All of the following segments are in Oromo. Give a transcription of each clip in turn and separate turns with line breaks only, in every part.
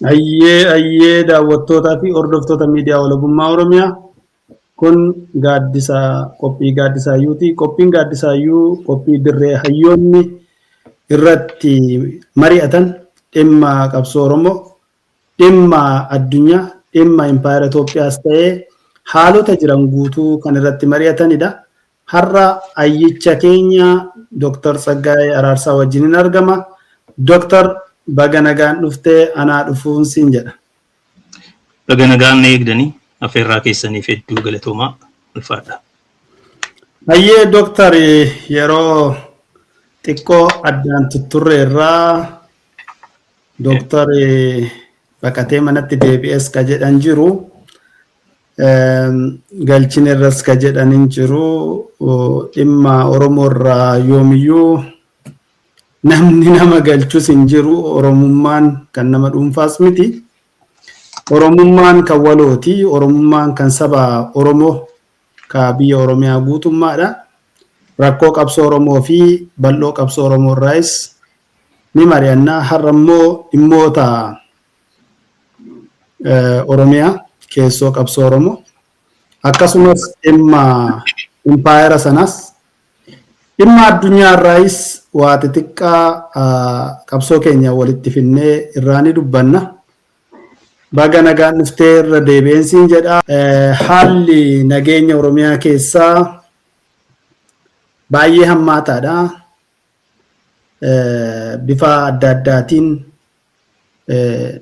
Ayyee ayyee, daawwattootaa fi hordoftoota miidiyaa Walabummaa Oromiyaa, kun gaaddisa qophii Gaaddisaayyuuti. Qophiin Gaaddisaayyuu qophii dirree hayyoonni irratti mari'atan, dhimma qabsoo Oromoo, dhimma addunyaa, dhimma impaayera Itoophiyaas ta'ee haalota jiran guutuu kan irratti mari'atanidha. Har'a hayyicha keenya Dr. Tsaggaayee Araarsaa wajjiniin argama. Dr. baga nagaan dhuftee, anaa dhufuun siin jedha.
Baga nagaan na eegdanii, affeerraa keessaniif hedduu galatoomaa, ulfaadha.
Hayyee Dooktar, yeroo xiqqoo addaan tutturre irraa Dooktar baqatee manatti deebi'es ka jedhan jiru. Galchine irras ka jedhan hin jiru. Dhimma Oromoo irraa yoomiyyuu namni nama galchus hin jiru. Oromummaan kan nama dhuunfaas miti. Oromummaan kan walooti. Oromummaan kan saba Oromoo ka biyya Oromiyaa guutummaadha. Rakkoo qabsoo Oromoo fi bal'oo qabsoo Oromoo irraayis ni mari'anna. Har'a immoo dhimmoota Oromiyaa keessoo, qabsoo Oromoo, akkasumas dhimma impaayera sanaas, dhimma addunyaa irraayis waa xixiqqaa qabsoo keenya walitti finnee irraa ni dubbanna. Baga nagaan dhuftee irra deebi'een siin jedha. Haalli nageenya Oromiyaa keessaa baay'ee hammaataadha. Bifa adda addaatiin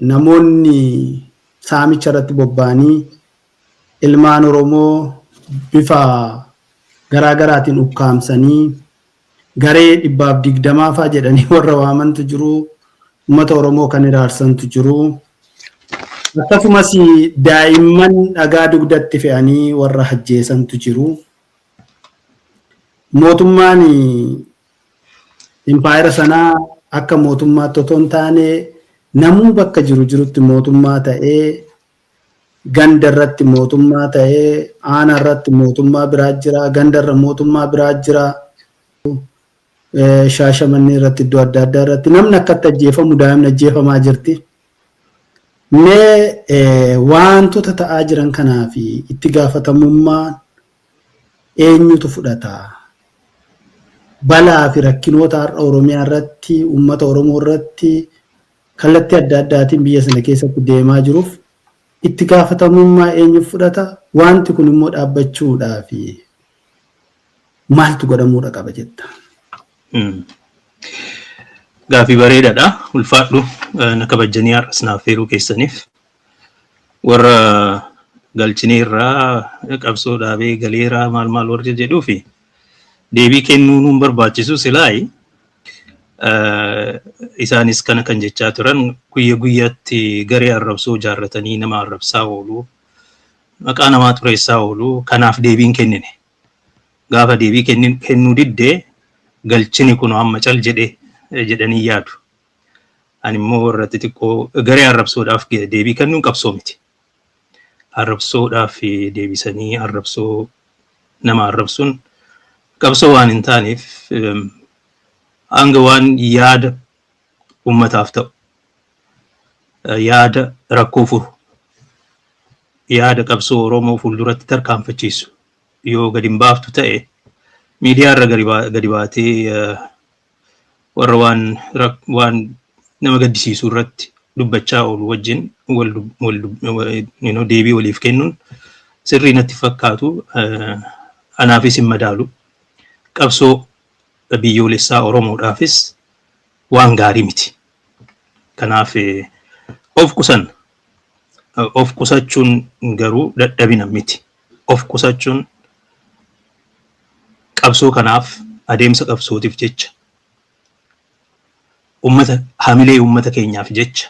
namoonni saamicha irratti bobba'anii ilmaan Oromoo bifa garaa garaatiin ukkaamsanii, garee 120 fa'aa jedhanii warra waamantu jiru. Uummata Oromoo kan iraarsantu jiru. Akkasumas daa'imman dhagaa dugdatti fe'anii warra ajjeesantu jiru. Mootummaan impaayera sanaa akka mootummaatti otoo hin taane, namuu bakka jiru jirutti mootummaa ta'ee, ganda irratti mootummaa ta'ee, aanaa irratti mootummaa biraa jira, ganda irra mootummaa biraa jira. Shaashamannee irratti, iddoo adda addaa irratti namni akkatti ajjeefamu, daa'imni ajjeefamaa jirti. Mee wantoota ta'aa jiran kanaa fi itti gaafatamummaa eenyutu fudhata? Balaa fi rakkinoota har'a Oromiyaa irratti, uummata Oromoo irratti kallattii adda addaatiin biyya sana keessatti deemaa jiruuf itti gaafatamummaa eenyu fudhata? Wanti kun immoo dhaabbachuudhaa fi maaltu godhamuudha qaba jetta?
Gaafii bareedaadha. Ulfaadhu, na kabajjanii har'as naaf affeeruu keessaniif. Warra galchineerraa, qabsoo dhaabee galeeraa, maal maal warra jedhuu fi deebii kennuu nuun barbaachisu silaayi. Isaanis kana kan jechaa turan guyya guyyaatti garee arrabsoo ijaarratanii nama arrabsaa oolu, maqaa namaa xureessaa oolu, kanaaf deebiin kennine. Gaafa deebii kennuu diddee galchini kun amma cal jedhe jedhanii yaadu. Ani immoo warra xixiqqoo garee arrabsoodhaaf deebii kennuun qabsoo miti. Arrabsoodhaaf deebisanii arrabsoo nama arrabsuun qabsoo waan hin taaneef, hanga waan yaada ummataaf ta'u, yaada rakkoo furu, yaada qabsoo Oromoo fuulduratti tarkaanfachiisu yoo gadi hin baaftu ta'e, miidiyaa irra gadi baatee warra waan nama gaddisiisu irratti dubbachaa oolu wajjin wal deebii waliif kennuun sirrii natti fakkaatu, anaafis hin madaalu. Qabsoo biyyoolessaa Oromoodhaafis waan gaarii miti. Kanaaf of qusanna. Of qusachuun garuu dadhabina miti. Of qusachuun qabsoo kanaaf, adeemsa qabsootiif jecha, ummata hamilee ummata keenyaaf jecha,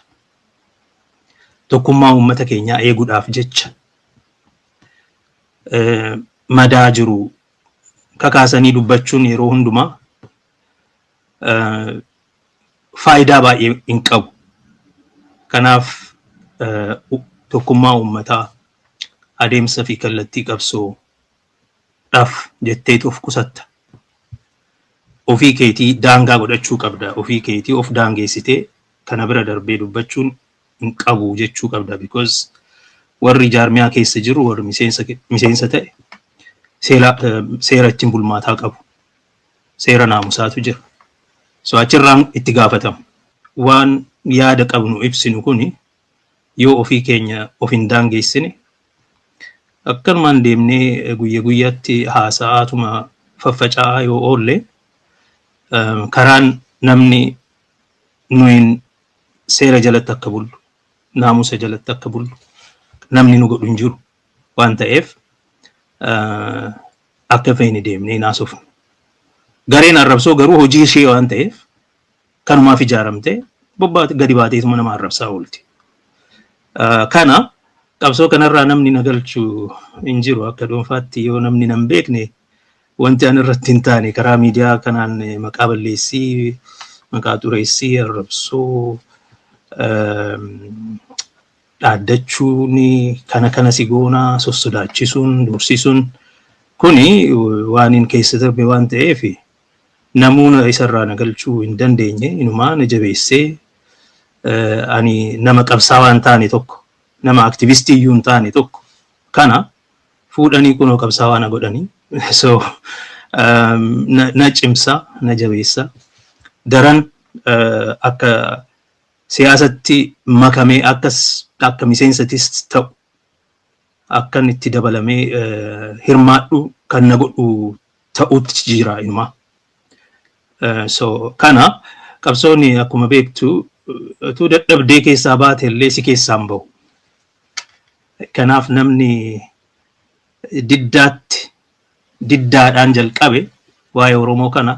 tokkummaa ummata keenyaa eeguudhaaf jecha, madaa jiru kakaasanii dubbachuun yeroo hundumaa faayidaa baay'ee hin qabu. Kanaaf tokkummaa uummataa, adeemsa fi kallattii qabsoodhaaf jetteetu of qusatta. Ofii keetii daangaa godhachuu qabda. Ofii keetii of daangeessitee kana bira darbee dubbachuun hin qabu jechuu qabda, because warri jaarmiyaa keessa jiru, warri miseensa ta'e seera ittiin bulmaataa qabu. Seera naamusaatu jira. So achirraan itti gaafatamu. Waan yaada qabnu ibsinu kuni yoo ofii keenya of hin daangeessine, akkanumaan deemnee guyya guyyaatti haasa'aatuma faffaca'aa yoo oolle, karaan namni nuyin seera jalatti akka bullu, naamusa jalatti akka bullu namni nu godhu hin jiru waan ta'eef, akka feene deemnee naasofnu. Gareen arrabsoo garuu hojii ishee waan ta'eef kanumaaf ijaaramtee bobbaate gadi baateetuma nama arrabsaa oolti. Kana qabsoo kanarraa namni na galchu hin jiru. Akka dhuunfaatti yoo namni nan beekne, wanti ani irratti hin taane karaa miidiyaa kanaan maqaa balleessii, maqaa xureessii, arrabsoo, dhaaddachuun, kana kana si goonaa, sossodaachisuun, doorsisuun kuni waan hin keessa darbe waan ta'eef, namuuna isarraa na galchuu hin dandeenye. Inumaa na jabeessee, ani nama qabsaawaa hin taane tokko, nama aktivistii iyyuu hin taane tokko kana fuudhanii kunoo qabsaawaa na godhanii. So na cimsa, na jabeessa, daran akka siyaasatti makamee akka miseensatis ta'u akkan itti dabalamee hirmaadhu kan na godhu ta'utti jira inumaa. So kana qabsoonni akkuma beektu utuu dadhabdee keessaa baate illee si keessaan bahu. Kanaaf namni diddaatti diddaadhaan jalqabe waa'ee Oromoo kana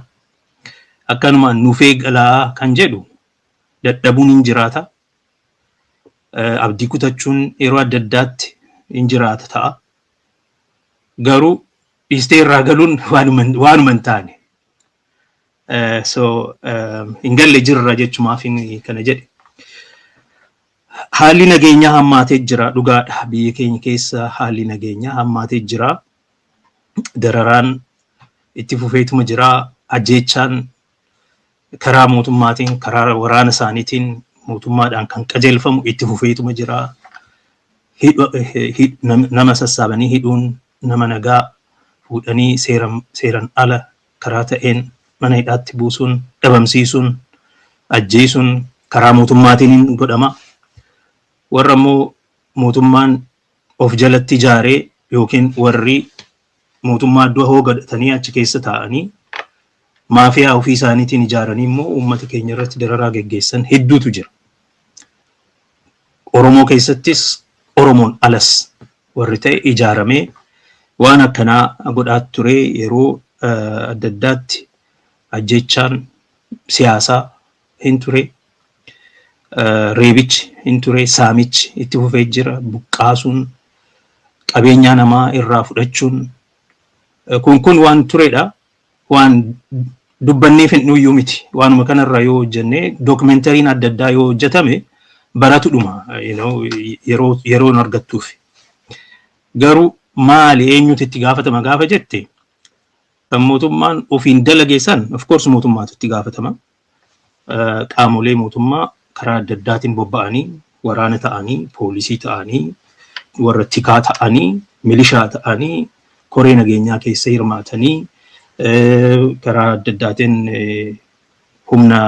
akkanumaan nufee galaa kan jedhu, dadhabuun hin jiraata. Abdii kutachuun yeroo adda addaatti hin jiraata ta'a. Garuu dhiistee irraa galuun waanuma hin taane. So hin galle jirra jechumaaf kana jedhe. Haalli nageenyaa hammaatee jira, dhugaadha. Biyya keenya keessa haalli nageenyaa hammaatee jira. Dararaan itti fufeetuma jira. Ajjeechaan karaa mootummaatiin, karaa waraana isaaniitiin mootummaadhaan kan qajeelfamu itti fufeetuma jira. Nama sassaabanii hidhuun, nama nagaa fuudhanii seeran ala karaa ta'een mana hidhaatti buusuun, dhabamsiisuun, ajjeesuun karaa mootummaatiin godhama. Warra immoo mootummaan of jalatti ijaaree yookiin warri mootummaa iddoo hoo godhatanii achi keessa taa'anii maafiyaa ofii isaaniitiin ijaaranii immoo uummata keenya irratti dararaa geggeessan hedduutu jira. Oromoo keessattis Oromoon alas warri ta'e ijaaramee waan akkanaa godhaa ture. Yeroo adda addaatti ajjechaan siyaasaa hin ture. Reebichi hin ture, saamichi itti fufee jira, buqqaasuun, qabeenyaa namaa irraa fudhachuun kun waan turedha. Waan dubbanneef hin dhuyyuu miti. Waanuma kanarra yoo hojjenne, dookumentariin adda addaa yoo hojjetame, baratu dhuma yeroo yeroon argattuuf. Garuu maali, eenyutu itti gaafatama gaafa jette, kan mootummaan ofiin dalage san, of course, mootummaatu itti gaafatama. Qaamolee mootummaa karaa adda addaatiin bobba'anii, waraana ta'anii, poolisii ta'anii, warra tikaa ta'anii, milishaa ta'anii, koree nageenyaa keessa hirmaatanii, karaa adda addaatiin humna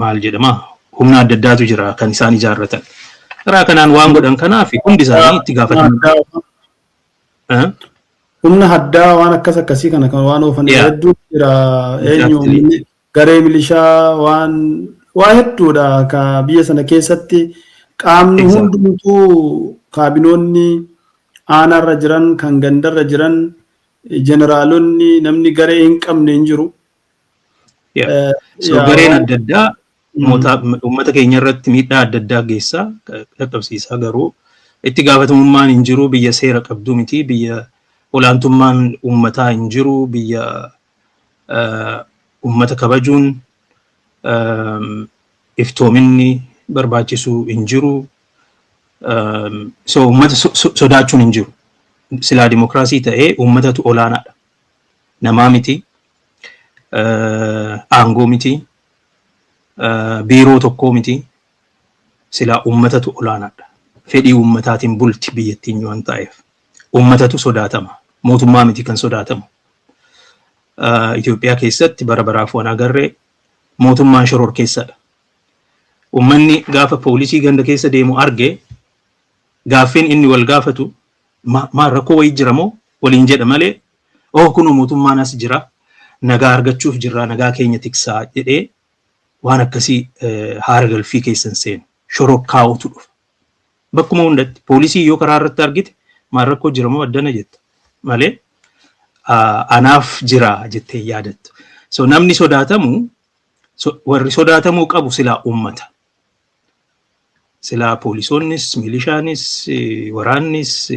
maal jedhama, humna adda addaatu jira kan isaan ijaarratan. Karaa kanaan waan godhan kanaaf hundi isaanii itti gaafatamu.
Humna addaa waan akkas akkasii kana kan waan oofan hedduu jira. Eenyu, garee milishaa, waan waa hedduudha ka biyya sana keessatti qaamni hundumtuu, kaabinoonni aanaarra jiran, kan gandarra jiran, jeneraalonni, namni garee hin qabne hin jiru.
So gareen adda addaa uummata keenya irratti miidhaa adda addaa geessaa dhaqqabsiisaa, garuu itti gaafatamummaan hin jiru. Biyya seera qabdu miti, biyya olaantummaan uummataa hin jiru, biyya uummata kabajuun, iftoominni barbaachisu hin jiru. So uummata sodaachuun hin jiru. Silaa dimokiraasii ta'ee uummatatu olaanaadha. Namaa miti, aangoo miti, biiroo tokkoo miti. Silaa uummatatu olaanaadha. Fedhii uummataatiin bulti biyyattiin waan ta'eef. Uummatatu sodaatama. Mootummaa miti kan sodaatamu. Itoophiyaa keessatti bara baraaf waan agarree mootummaan shororkeessadha. Uummanni gaafa poolisii ganda keessa deemu arge, gaaffiin inni wal gaafatu maal, rakkoo wayii jira moo waliin jedha malee, "Oh, kunoo mootummaan as jira, nagaa argachuuf jirra, nagaa keenya tiksaa" jedhee waan akkasii haara galfii keessan seenu shororkaa'utu dhufa. Bakkuma hundatti poolisii yoo karaa irratti argite, maal, rakkoo jira moo addana jetta malee anaaf jira jettee yaadattu. So namni sodaatamu, warri sodaatamuu qabu silaa uummata. Silaa poolisoonnis, milishaanis, waraannis,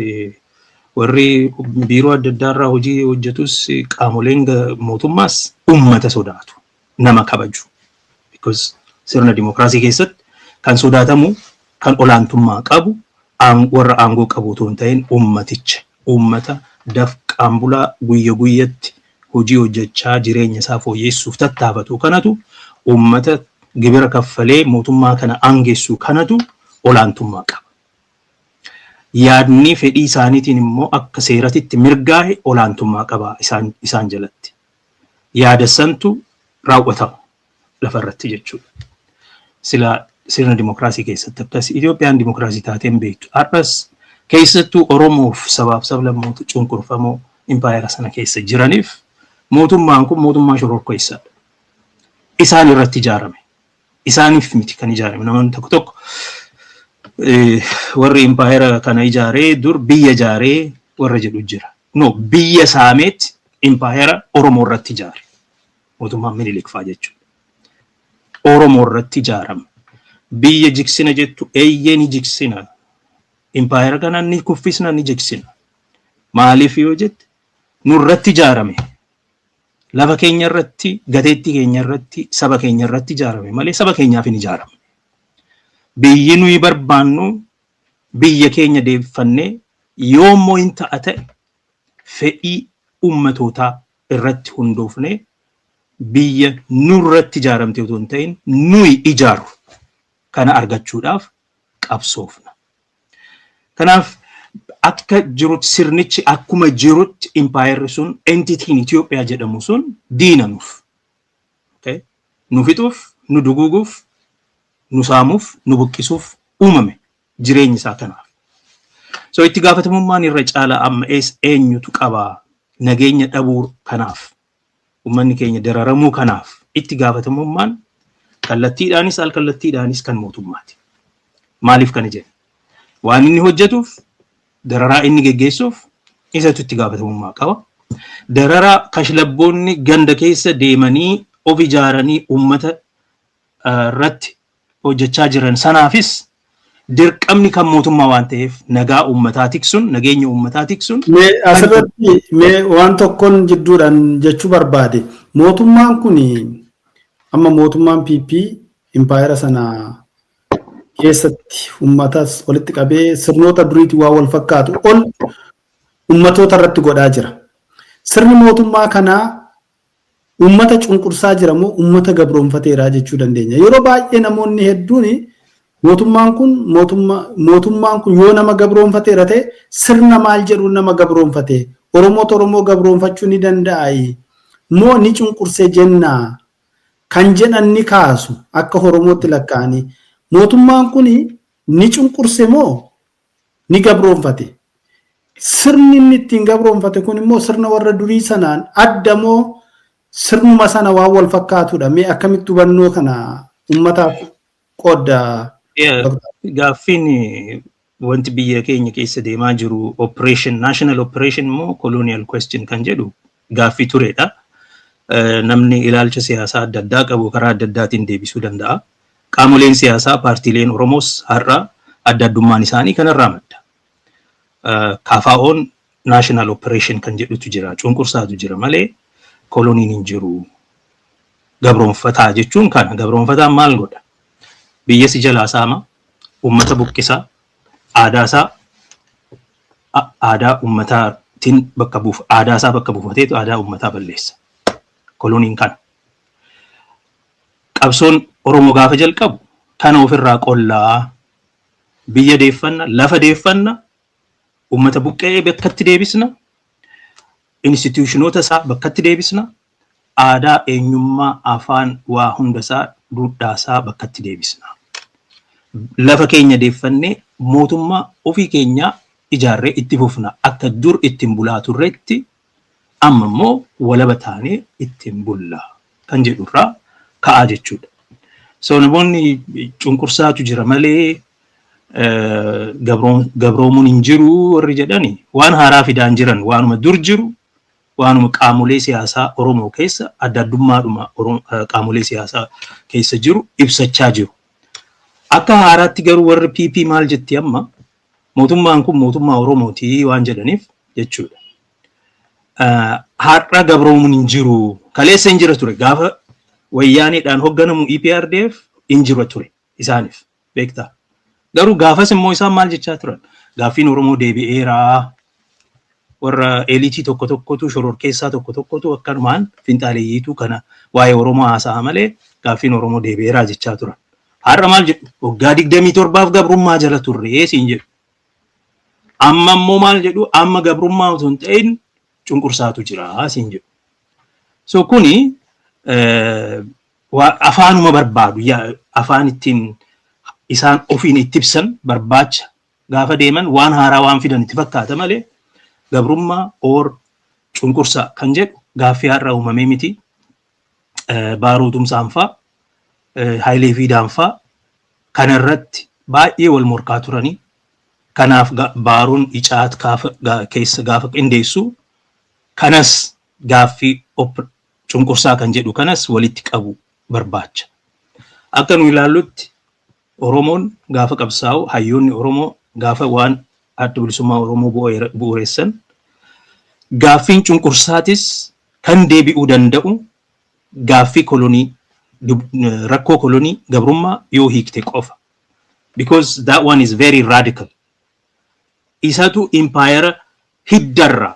warri biiroo adda addaa irraa hojii hojjetus, qaamoleen mootummaas uummata sodaatu, nama kabaju. Because sirna dimokiraasii keessatti kan sodaatamu, kan olaantummaa qabu warra aangoo qabu otoo hin ta'in uummaticha, uummata dafqaan bulaa guyya guyyatti hojii hojjechaa jireenya isaa fooyyessuuf tattaafatu kanatu, uummata gibira kaffalee mootummaa kana aangessu kanatu olaantummaa qaba. Yaadni fedhii isaaniitiin immoo akka seeratitti mirgaa'e olaantummaa qaba isaan jalatti. Yaada santu raawwatama lafarratti jechuudha. Sila sirna dimokiraasii keessatti akkas. Itoophiyaan dimokiraasii taateen beektu. Har'as keessattuu Oromoof sabaaf sablammoota cunqurfamoo impaayera sana keessa jiraniif mootummaan kun mootummaa shororkeessaadha. Isaan irratti ijaarame. Isaaniif miti kan ijaarame. Namoonni tokko tokko warri impaayera kana ijaaree dur biyya ijaaree warra jedhu jira. No, biyya saameetti impaayera Oromoo irratti ijaare. Mootummaan Minilik fa'aa jechuudha. Oromoo irratti ijaarame. Biyya jigsina jettu, eeyyee, ni jigsina. Impaayera kana ni kuffisna, ni jigsina. Maaliif yoo jette, nurratti ijaarame. Lafa keenya irratti, gateettii keenya irratti, saba keenya irratti ijaarame malee saba keenyaaf hin ijaaramne. Biyyi nuyi barbaannu, biyya keenya deebifannee yoommoo hin ta'a ta'e, fedhii ummatootaa irratti hundoofnee biyya nurratti ijaaramte otoo hin ta'in nuyi ijaaru kana argachuudhaaf qabsoofna. Kanaaf akka jirutti, sirnichi akkuma jirutti, impaayerri sun, entityn Itoophiyaa jedhamu sun diina nuuf. Nu fixuuf, nu duguuguuf, nu saamuuf, nu buqqisuuf uumame, jireenyi isaa kanaaf. So itti gaafatamummaan irra caala amma eenyutu qabaa? Nageenya dhabuu kanaaf, uummanni keenya dararamuu kanaaf itti gaafatamummaan kallattiidhaanis al kallattiidhaanis kan mootummaati. Maaliif kana jenna? Waan inni hojjetuuf, dararaa inni geggeessuuf isatu itti gaafatamummaa qaba. Dararaa kashlabboonni ganda keessa deemanii of ijaaranii uummata irratti hojjechaa jiran sanaafis dirqamni kan mootummaa waan ta'eef, nagaa uummataa tiksuun, nageenya uummataa tiksuun.
Mee asirratti mee waan tokkoon jidduudhaan jechuu barbaade. Mootummaan kun amma, mootummaan PP impaayera sana keessatti uummatas walitti qabee sirnoota duriitii waan wal fakkaatu ol uummatoota irratti godhaa jira. Sirni mootummaa kanaa uummata cunqursaa jira moo uummata gabroonfateera jechuu dandeenya? Yeroo baay'ee namoonni hedduun mootummaan kun yoo nama gabroonfateera ta'e, sirna maal jedhuun nama gabroonfate? Oromootu Oromoo gabroonfachuu ni danda'a moo ni cunqursee jennaa kan jedhan ni kaasu akka Oromootti lakkaa'anii. Mootummaan kun ni cunqurse moo ni gabroonfate? Sirni inni ittiin gabroonfate kun immoo sirna warra durii sanaan adda moo sirnuma sana waan wal fakkaatudha? Mee akkamitti hubannoo kana uummataaf qoodda?
Gaaffiin wanti biyya keenya keessa deemaa jiru operation, national operation moo colonial question kan jedhu gaaffii turedha. Namni ilaalcha siyaasaa adda addaa qabu karaa adda addaatiin deebisuu danda'a. Qaamoleen siyaasaa, paartiileen Oromoos har'a adda addummaan isaanii kanarraa madda. KFO'n national operation kan jedhutu jira, cunqursaatu jira malee koloniin hin jiru. Gabroonfataa jechuun kana. Gabroonfataan maal godha? Biyya si jalaa saama, uummata buqqisaa, aadaa isaa aadaa uummataatiin bakka buuf, aadaa isaa bakka buufateetu aadaa uummataa balleessa. Koloniin kana. Qabsoon Oromoo gaafa jalqabu kana ofirraa qollaa Biyya deeffanna, lafa deeffanna, uummata buqqa'ee bakkatti deebisna, institutionoota isaa bakkatti deebisna, aadaa, eenyummaa, afaan, waa hunda isaa, duudhaa isaa bakkatti deebisna. Lafa keenya deeffannee mootummaa ofii keenyaa ijaarree itti fufna. Akka dur ittiin bulaa turretti amma immoo walaba taanee ittiin bulla kan jedhurraa ka'aa jechuudha. So namoonni cunqursaatu jira malee gabroomuun hin jiru warri jedhani waan haaraa fidaan jiran, waanuma dur jiru, waanuma qaamolee siyaasaa Oromoo keessa adda addummaadhuma qaamolee siyaasaa keessa jiru ibsachaa jiru. Akka haaraatti garuu warri PP maal jetti? Amma mootummaan kun mootummaa Oromooti waan jedhaniif jechuudha. Har'a gabroomuun hin jiru. Kaleessa hin jira ture, gaafa Wayyaaneedhaan hoogganamu EPRDF hin jiru ture isaaniif, beektaa. Garuu gaafas immoo isaan maal jechaa turan? Gaaffiin Oromoo deebi'eeraa, warra eliitii tokko tokkotu, shororkeessaa tokko tokkotu, akkanumaan finxaaleeyyiitu kana waa'ee Oromoo haasa'a malee gaaffiin Oromoo deebi'eeraa jechaa turan. Har'a maal jedhu? Waggaa 27f gabrummaa jala turre siin jedhu. Amma immoo maal jedhu? Amma gabrummaa otoo hin ta'in cunqursaatu jira siin jedhu. So kuni afaanuma barbaadu, afaan ittiin isaan ofiin itti ibsan barbaacha gaafa deeman waan haaraa waan fidan itti fakkaata malee gabrummaa or cunqursaa kan jedhu gaaffii har'a uumamee miti. Baaroo Tumsaan faa, Hayilee Fiidaan faa kanarratti baay'ee wal morkaa turanii. Kanaaf Baaroon Icaat keessa gaafa qindeessu kanas gaaffii cunqursaa kan jedhu kanas walitti qabu barbaacha. Akka nu ilaallutti Oromoon gaafa qabsaa'u, hayyoonni Oromoo gaafa waan Adda Bilisummaa Oromoo bu'uureessan, gaaffiin cunqursaatis kan deebi'uu danda'u gaaffii kolonii, rakkoo kolonii gabrummaa yoo hiikte qofa. Because that one is very radical. Isatu impaayera hiddarraa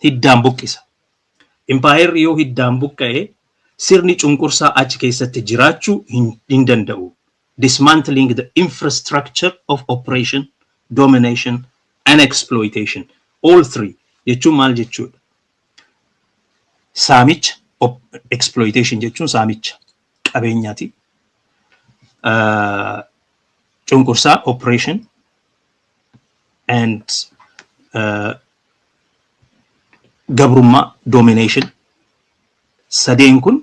hiddaan buqqisa. Impaayerri yoo hiddaan buqqa'e sirni cunqursaa achi keessatti jiraachuu hin danda'u. Dismantling the infrastructure of operation, domination and exploitation. All three jechuun maal jechuudha? Saamicha, exploitation jechuun saamicha qabeenyaati. Cunqursaa, operation, and gabrummaa, domination. Sadeen kun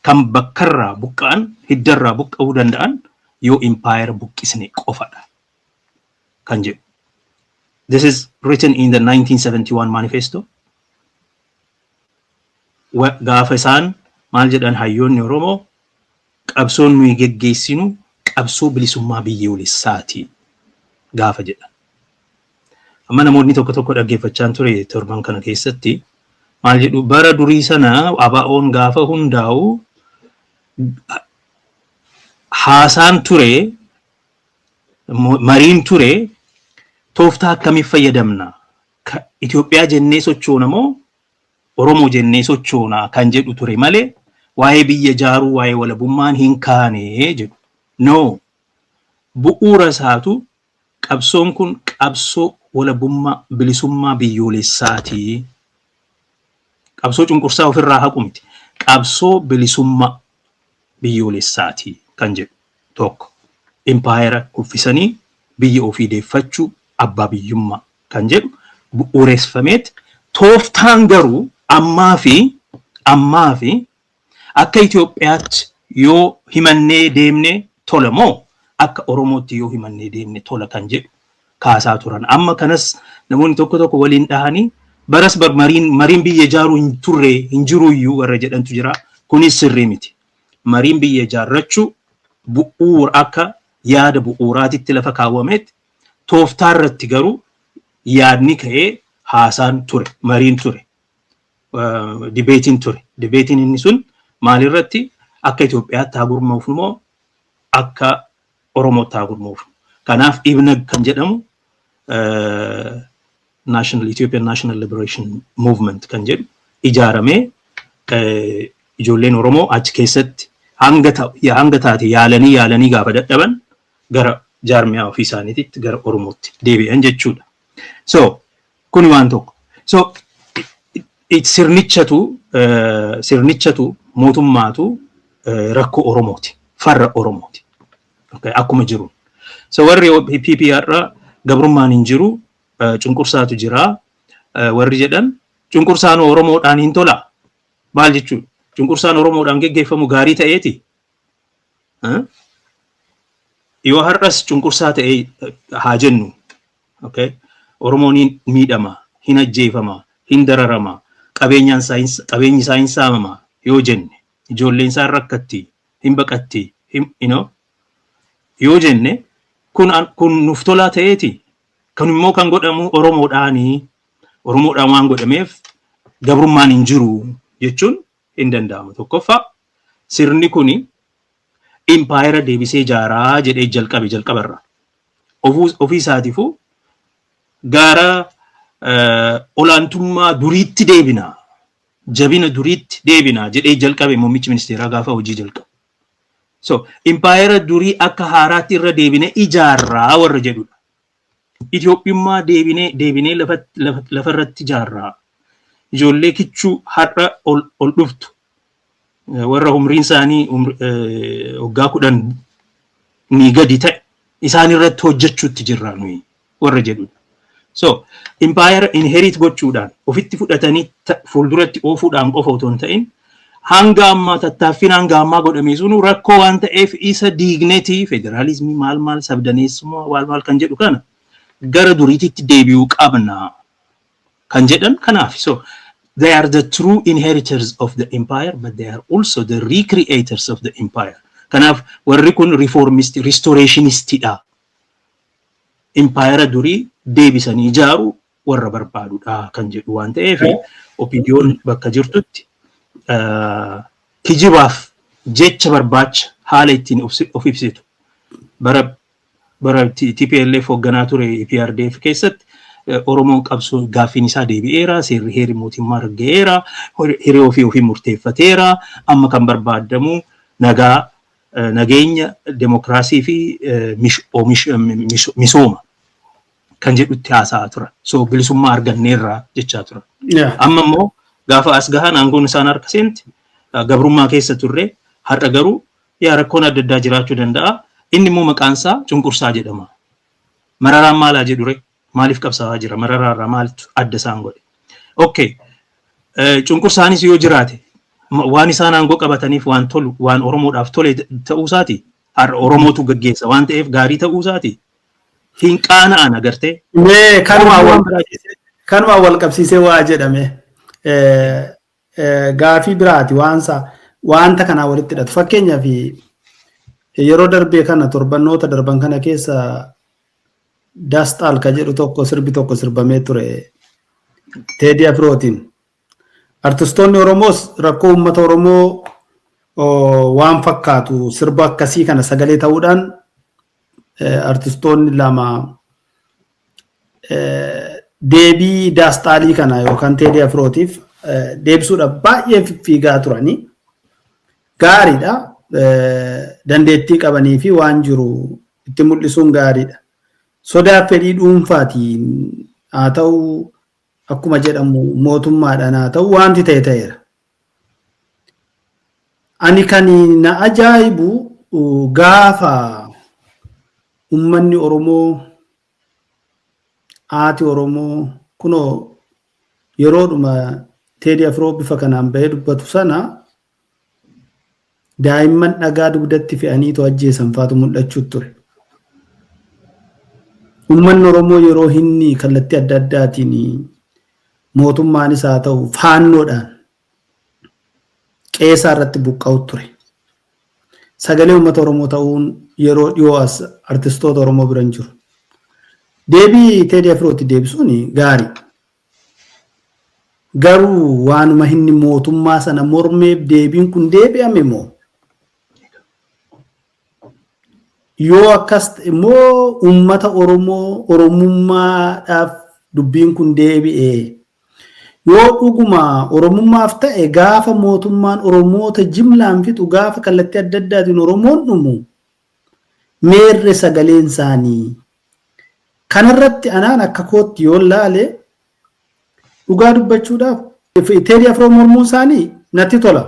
kan bakkarraa buqqa'an, hiddarraa buqqa'uu danda'an yoo impaayera buqqisne qofadha kan jedhu. This is written in the 1971 manifesto. Gaafa isaan maal jedhan, hayyoonni Oromoo qabsoon nuyi geggeessinu qabsoo bilisummaa biyyoolessaati gaafa jedhan. Amma namoonni tokko tokko dhaggeeffachaa ture torban kana keessatti, maal jedhu? Bara durii sana ABO'n gaafa hundaa'u haasaan ture, mariin ture, tooftaa akkamiif fayyadamna? Itoophiyaa jennee sochoona moo Oromoo jennee sochoona kan jedhu ture malee waa'ee biyya ijaaruu, waa'ee walabummaan hin kaane jedhu. No. Bu'uura isaatu qabsoon kun qabsoo walabummaa bilisummaa biyyoolessaati. Qabsoo cunqursaa ofirraa haqu miti. Qabsoo bilisummaa biyyoolessaati kan jedhu tokko. Impaayera kuffisanii biyya ofii deeffachuu, abbaa biyyummaa kan jedhu bu'uureeffameet, tooftaan garuu ammaa fi akka Itoophiyaatti yoo himannee deemne tola moo akka Oromootti yoo himannee deemne tola kan jedhu kaasaa turan. Amma kanas namoonni tokko tokko waliin dhahanii baras bar mariin biyya ijaaruu hin turre, hin jiru iyyuu warra jedhantu jira. Kunis sirrii miti. Mariin biyya ijaarrachuu bu'uura akka yaada bu'uuraatitti lafa kaawwametti, tooftaa irratti garuu yaadni ka'ee haasaan ture, mariin ture, debateiin ture. Debateiin inni sun maalirratti? Akka Itoophiyaatti haa gurmaa'uuf moo akka Oromootti haa gurmaa'uuf? Kanaaf IBNAG kan jedhamu, National Ethiopian National Liberation Movement kan jedhu ijaaramee, ijoolleen Oromoo achi keessatti hanga taate yaalanii yaalanii gaafa dadhaban gara jaarmiyaa ofii isaaniititti, gara Oromootti deebi'an jechuudha. So kuni waan tokko. So sirnichatu mootummaatu rakkoo Oromooti. Farra Oromooti. Akkuma jiru. So warri PP har'a gabrummaan hin jiru, cunqursaatu jira warri jedhan, cunqursaan Oromoodhaan hin tola. Maal jechuudha? Cunqursaan Oromoodhaan geggeeffamu gaarii ta'eeti. Yoo har'as cunqursaa ta'ee haa jennu. Oromoon hin miidhama, hin ajjeefama, hin dararama, qabeenyi isaa hin saamama yoo jenne, ijoolleen isaa rakkatti, hin baqatti, yoo jenne, kun nuuf tolaa ta'eeti. Kun immoo kan godhamu Oromoodhaanii, Oromoodhaan waan godhameef gabrummaan hin jiru jechuun hin danda'amu. Tokkoffaa, sirni kuni impaayera deebisee ijaaraa jedhee jalqabe jalqabarra. Ofii isaatiifuu gara olaantummaa duriitti deebina, jabina duriitti deebina jedhee jalqabe muummichi ministeeraa gaafa hojii jalqabu. So impaayera durii akka haaraatti irra deebine ijaarraa warra jedhudha. Itoophiyummaa deebinee deebinee lafarratti ijaarraa. Ijoollee kichuu har'a ol dhuftu, warra umriin isaanii waggaa 10 ni gadi ta'e, isaan irratti hojjechuutti jirra nuyi warra jedhudha. So impaayera inherit gochuudhaan, ofitti fudhatanii fuulduratti oofuudhaan qofa otoo hin ta'in, hanga ammaa tattaaffiin hanga ammaa godhame sunu rakkoo waan ta'eef isa diignetii federaalizimii maal maal, sabdaneessummaa maal maal kan jedhu kana gara duriititti deebi'uu qabna kan jedhan kanaaf. So they are the true inheritors of the empire, but they are also the recreators of the empire. Kanaaf warri kun reformist, restorationistidha. Impaayera durii deebisanii ijaaru warra barbaadudha kan jedhu waan ta'eef, OPDOn bakka jirtutti kijibaaf jecha barbaacha haala ittiin of ibsitu. Bara TPLF hoogganaa ture EPRDF keessatti Oromoon qabsoo gaaffiin isaa deebi'eera, seerri heerri mootummaa ragga'eera, hiree ofii ofii murteeffateera, amma kan barbaadamu nagaa, nageenya, demokiraasii fi misooma kan jedhutti haasa'aa turan. So bilisummaa arganneerra jechaa turan. Amma immoo gaafa as gahan, aangoon isaan harka seenti, gabrummaa keessa turre, har'a garuu yaa rakkoon adda addaa jiraachuu danda'a. Inni immoo maqaan isaa cunqursaa jedhama. Mararaan maalaa jedhure? Maaliif qabsaa'aa jira? Mararaarraa maaltu adda isaan godhe? Okay. Cunqursaanis yoo jiraate, waan isaan aangoo qabataniif waan tolu, waan Oromoodhaaf tole ta'uu isaati. Har'a Oromootu gaggeessa waan ta'eef gaarii ta'uu isaati. Hin qaana'an agartee.
Mee kanumaan wal qabsiisee waa jedhame gaafii biraati waansa wanta kanaa walitti hidhatu. Fakkeenyaaf, yeroo darbee kana, torbannoota darban kana keessa, Daasxaal ka jedhu tokko, sirbi tokko sirbamee ture Teedii Afrootiin. Artistoonni Oromoos rakkoo uummata Oromoo waan fakkaatu sirba akkasii kana sagalee ta'uudhaan, artistoonni lama deebii Daasxaalii kana yookaan Teedii Afrootiif deebisuudhaaf baay'ee fiigaa turanii gaariidha. Dandeettii qabanii fi waan jiru itti mul'isuun gaariidha. Sodaa fedhii dhuunfaatiin haa ta'u, akkuma jedhamu mootummaadhaan haa ta'u, wanti ta'e ta'eera. Ani kan na ajaa'ibu, gaafa uummanni Oromoo, haati Oromoo kunoo yeroodhuma Teedii Afroo bifa kanaan bahee dubbatu sana daa'imman dhagaa dugdatti fe'aniitu ajjeesan faatu mul'achuu ture. Uummanni Oromoo yeroo inni kallattii adda addaatiin mootummaanis haa ta'u faannoodhaan qeesaa irratti buqqa'u ture. Sagalee uummata Oromoo ta'uun yeroo dhiyoo as artistoota Oromoo bira hin jiru. Deebii Teedii Afrootti deebisuun gaarii. Garuu waanuma inni mootummaa sana mormeef deebiin kun deebi'ame moo? Yoo akkas immoo uummata Oromoo Oromummaadhaaf dubbiin kun deebi'e, yoo dhuguma Oromummaaf ta'e, gaafa mootummaan Oromoota jimlaan fixu, gaafa kallattii adda addaatiin Oromoon dhumu, Meerre sagaleen isaanii? Kanarratti anaan akka kootti yoo laale, dhugaa dubbachuudhaaf, Teedii Afroo mormuun isaanii natti tola.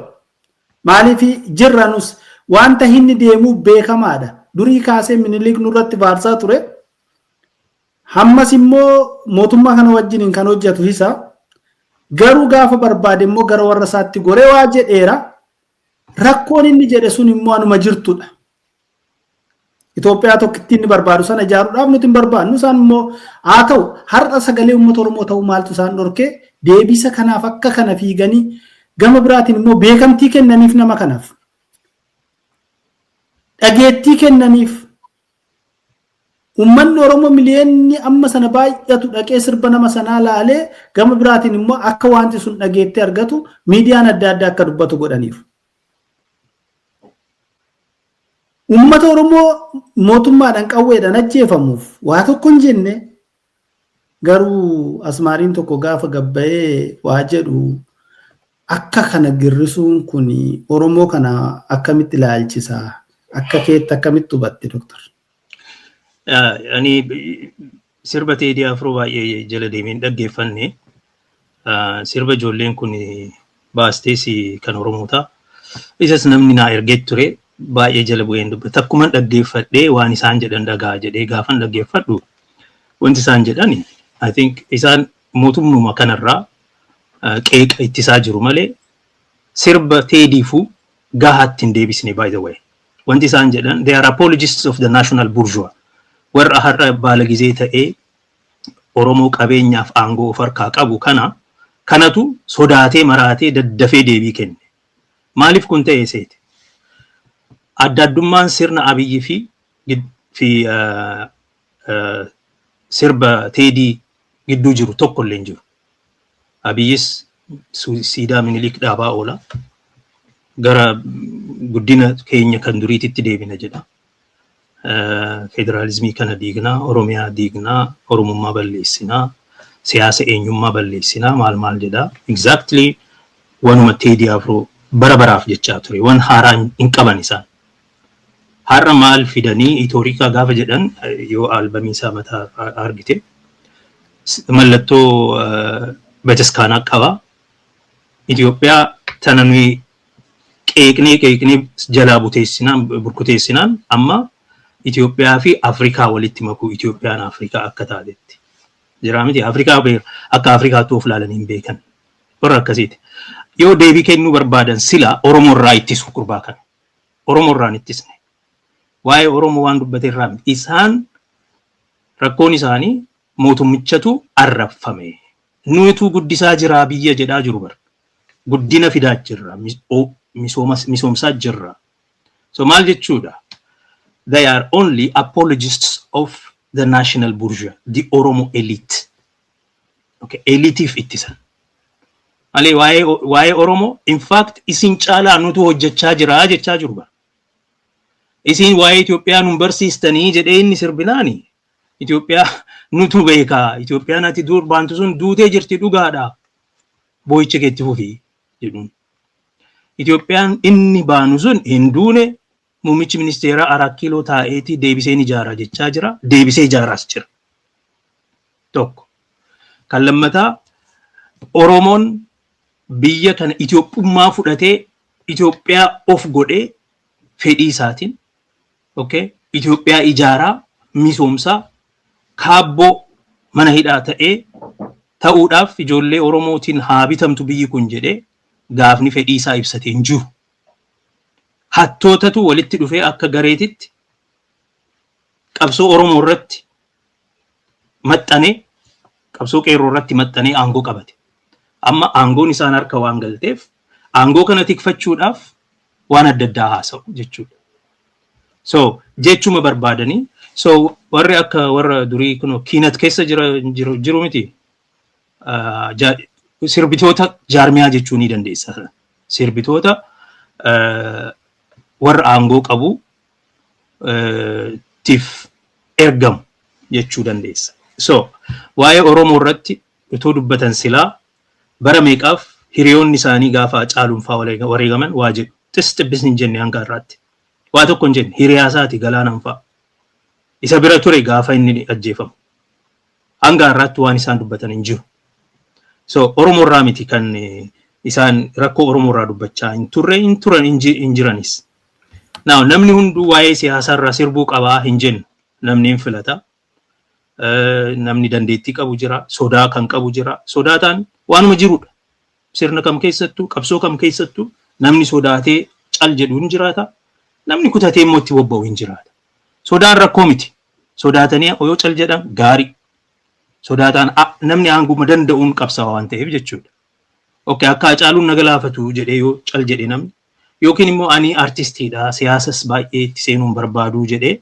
Maaliif jirra nus wanta inni deemuu beekamaadha. Durii kaasee Minilik nurratti faarsaa ture. Hammas immoo mootummaa kana wajjiniin kan hojjetu isa. Garuu gaafa barbaade immoo gara warra isaatti goree waa jedheera. Rakkoon inni jedhe sun immoo anuma jirtudha. Itoophiyaa tokkitti inni barbaadu sana ijaaruudhaaf nuti hin barbaadnu. Isaan immoo haa ta'u, har'a sagalee uummata Oromoo ta'uu maaltu isaan dhorkee deebisa kanaaf akka kana fiiganii, gama biraatiin immoo beekamtii kennaniif, nama kanaaf dhageettii kennaniif, uummanni Oromoo miliyoonni amma sana baay'atu dhaqee sirba nama sanaa laalee, gama biraatiin immoo akka wanti sun dhageettii argatu miidiyaan adda addaa akka dubbatu godhaniif. Uummata Oromoo mootummaadhaan qawweedhaan ajjeefamuuf waa tokko hin jenne. Garuu asmaariin tokko gaafa gabbayee waa jedhu akka kana girrisuun kun Oromoo kana akkamitti ilaalchisa? Akka keetti akkamitti hubatte, Doktor?
Ani sirba Teedii Afroo baay'ee jala deemee hin dhaggeeffanne. Sirba ijoolleen kun baastees kan Oromootaa. Isas namni naa ergee ture, baay'ee jala bu'een dubbata. Akkuma dhaggeeffadhee waan isaan jedhan dhagaa jedhee gaafan dhaggeeffadhu, wanti isaan jedhan, I think, isaan mootummuma kanarraa qeeqa ittisaa jiru malee sirba Teediifuu gahaatti hin deebisne, by the way. Wanti isaan jedhan, they are apologists of the national bourgeois. Warra har'a baala gizee ta'ee Oromoo qabeenyaaf aangoo of harkaa qabu kanatu sodaatee maraatee daddafee deebii kenne. Maaliif kun ta'e seete? Adda addummaan sirna Abiyyi fi sirba Teedii gidduu jiru tokko illee hin jiru. Abiyyis siidaa Minilik dhaabaa oola. Gara guddina keenya kan duriititti deebina jedha. Federaalizimii kana diignaa, Oromiyaa diignaa, Oromummaa balleessinaa, siyaasa eenyummaa balleessinaa, maal maal jedha. Exactly wanuma Teedii Afroo bara baraaf jechaa ture. Waan haaraa hin qaban isaan. Har'a maal fidanii Itoorikaa gaafa jedhan, yoo albamii isaa mataa argite, mallattoo bataskaanaa qaba. Itoophiyaa tana nuyi qeeqnee qeeqnee jalaa buteessinaan burkuteessinaan, amma Itoophiyaa fi Afrikaa walitti makuu, Itoophiyaan Afrikaa akka taatetti. Jira miti, Afrikaa akka Afrikaatti of ilaalanii hin beekan. Warra akkasiiti. Yoo deebii kennuu barbaadan sila Oromoo irraa ittisu gurbaa kana. Oromoo irraa hin ittisne. Waa'ee Oromoo waan dubbate irraa miti. Isaan rakkoon isaanii mootummichatu arrabfame. Nuyitu guddisaa jiraa biyya jedhaa jiru bara. Guddina fidaa jirra. Misoomsaa jirra. So maal jechuudha? They are only apologists of the national bourgeois, the Oromo elite. Okay, elitiif ittisan. Malee waa'ee Oromoo, in fact, isin caalaa nutu hojjechaa jira jechaa jiru bara. Isin waa'ee Itoophiyaa nun barsiistanii jedhee inni sirbinaani. Itoophiyaa nutu beekaa. Itoophiyaan ati dur baantu sun duutee jirti, dhugaadha. Boo'icha keetti fufii jedhuun. Itoophiyaan inni baanu sun hin duune, muummichi ministeeraa Arat Kiiloo taa'eetii deebisee ni ijaara jechaa jira. Deebisee ijaaraas jira. Tokko. Kan lammataa, Oromoon biyya kana Itoophummaa fudhatee Itoophiyaa of godhee fedhii isaatiin, okay, Itoophiyaa ijaaraa misoomsaa kaabboo mana hidhaa ta'ee ta'uudhaaf ijoollee Oromootiin haa bitamtu biyyi kun jedhee gaafni fedhii isaa ibsatee hin jiru. Hattootatu walitti dhufee akka gareetitti qabsoo Oromoo irratti maxxanee, qabsoo qeerroo irratti maxxanee aangoo qabate. Amma aangoon isaan harka waan galteef aangoo kana tikfachuudhaaf waan adda addaa haasa'u jechuudha. So jechuma barbaadanii, so warri akka warra durii kun kiinat keessa jira jiru miti. Sirbitoota jaarmiyaa jechuu ni dandeessa. Sirbitoota warra aangoo qabu tiif ergamu jechuu dandeessa. So waa'ee Oromoo irratti utuu dubbatan silaa bara meeqaaf hiriyoonni isaanii gaafa Caaluunfaa wareegaman waa jedhu. Xis xibbis hin jenne hanga har'aatti. Waa tokko hin jenne, hiriyaa isaati Galaanaan fa'a. Isa bira ture gaafa inni ajjeefamu. Hanga har'aatti waan isaan dubbatan hin jiru. So Oromoo irraa miti kan isaan rakkoo Oromoo irraa dubbachaa hin turre, hin turan, hin jiranis. Now, namni hunduu waa'ee siyaasaa irraa sirbuu qabaa hin jennu. Namni hin filata. Namni dandeettii qabu jira, sodaa kan qabu jira. Sodaataan waanuma jirudha. Sirna kam keessattuu, qabsoo kam keessattuu namni sodaatee cal jedhu hin jiraata. Namni kutatee immoo itti bobba'u hin jiraata. Sodaan rakkoo miti. Sodaatanii yoo cal jedhan gaarii. Sodaataan namni aanguma danda'uun qabsaa'aa waan ta'eef jechuudha. Okay, akka Hacaaluun na galaafatu jedhee yoo cal jedhe namni, yookiin immoo ani artistiidha, siyaasas baay'ee itti seenuun barbaaduu jedhee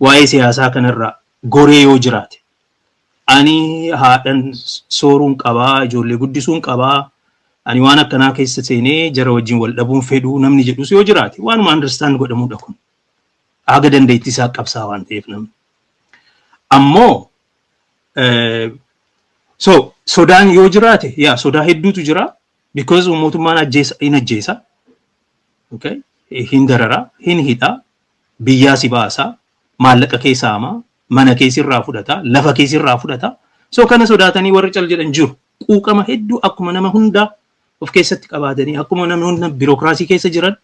waa'ee siyaasaa kanarraa goree yoo jiraate, ani haadhan sooruun qabaa, ijoollee guddisuun qabaa, ani waan akkanaa keessa seenee jara wajjin wal dhabuun fedhuu namni jedhus yoo jiraate, waanuma understand godhamudha kun. Haga dandeettii isaa qabsaa waan ta'eef namni. Ammoo so sodaan yoo jiraate, yaa, sodaa hedduutu jira, because mootummaan ajjeesa, hin ajjeesa. Okay? Hin darara, hin hidha, biyyaa si baasa, maallaqa kee saama, mana kee sirraa fudhata, lafa kee sirraa fudhata. So kana sodaatanii warri cal jedhan jiru. Quuqama hedduu akkuma nama hundaa of keessatti qabaatanii, akkuma namni hunda biirokiraasii keessa jiran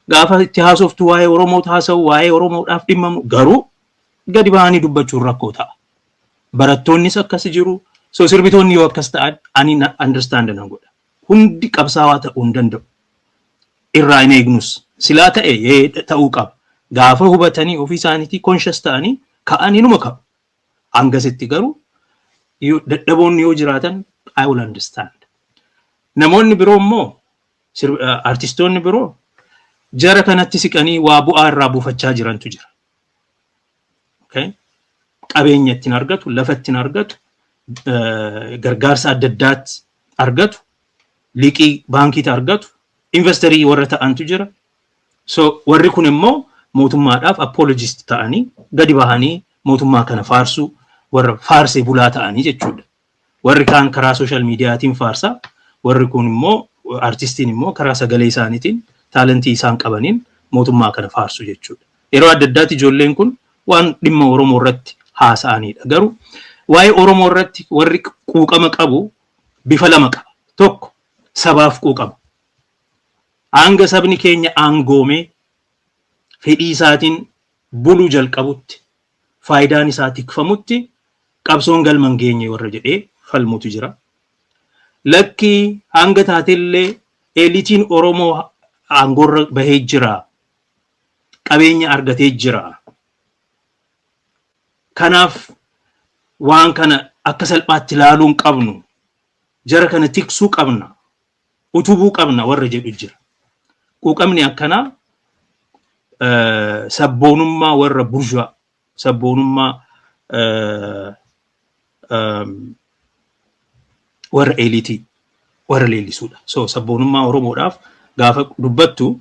gaafa itti haasoftu waa'ee Oromoo haasa'u, waa'ee Oromoodhaaf dhimmamu, garuu gadi bahanii dubbachuun rakkoo ta'a. Barattoonnis akkas jiru. So sirbitoonni yoo akkas ta'an ani understand nan godha. Hundi qabsaawaa ta'uu hin danda'u. Irraa hin eegnus. Silaa ta'e ta'uu qaba. Gaafa hubatanii ofii isaaniitii conscious ta'anii ka'anii numa ka'u. Hangasitti garuu dadhaboonni yoo jiraatan I will understand. Namoonni biroo immoo, artistoonni biroo jara kanatti siqanii waa bu'aa irraa buufachaa jirantu jira. Okay? Qabeenya ittiin argatu, lafa ittiin argatu, gargaarsa adda addaatti argatu, liqii baankiitti argatu, investorii warra ta'antu jira. So warri kun immoo mootummaadhaaf apologist ta'anii gadi bahanii mootummaa kana faarsuu, warra faarsee bulaa ta'anii jechuudha. Warri kaan karaa social mediaatiin faarsaa, warri kun immoo, artistiin immoo karaa sagalee isaaniitiin, talentii isaan qabaniin mootummaa kana faarsu jechuudha. Yeroo adda addaatti ijoolleen kun waan dhimma Oromoo irratti haasa'anidha. Garuu waa'ee Oromoo irratti warri quuqama qabu bifa lama qaba. Tokko, sabaaf quuqama. Hanga sabni keenya aangoomee fedhii isaatiin buluu jalqabutti, faayidaan isaa tikfamutti qabsoon galma hin geenye warra jedhee falmutu jira. Lakki, hanga taatellee eliteiin Oromoo aangoorra bahee jira. Qabeenya argatee jira. Kanaaf waan kana akka salphaatti ilaaluu hin qabnu. Jara kana tiksuu qabna. Utubuu qabna warra jedhu jira. Quuqamni akkanaa sabboonummaa warra bourgeois, sabboonummaa warra eliteii warra leellisuudha. So sabboonummaa Oromoodhaaf gaafa dubbattu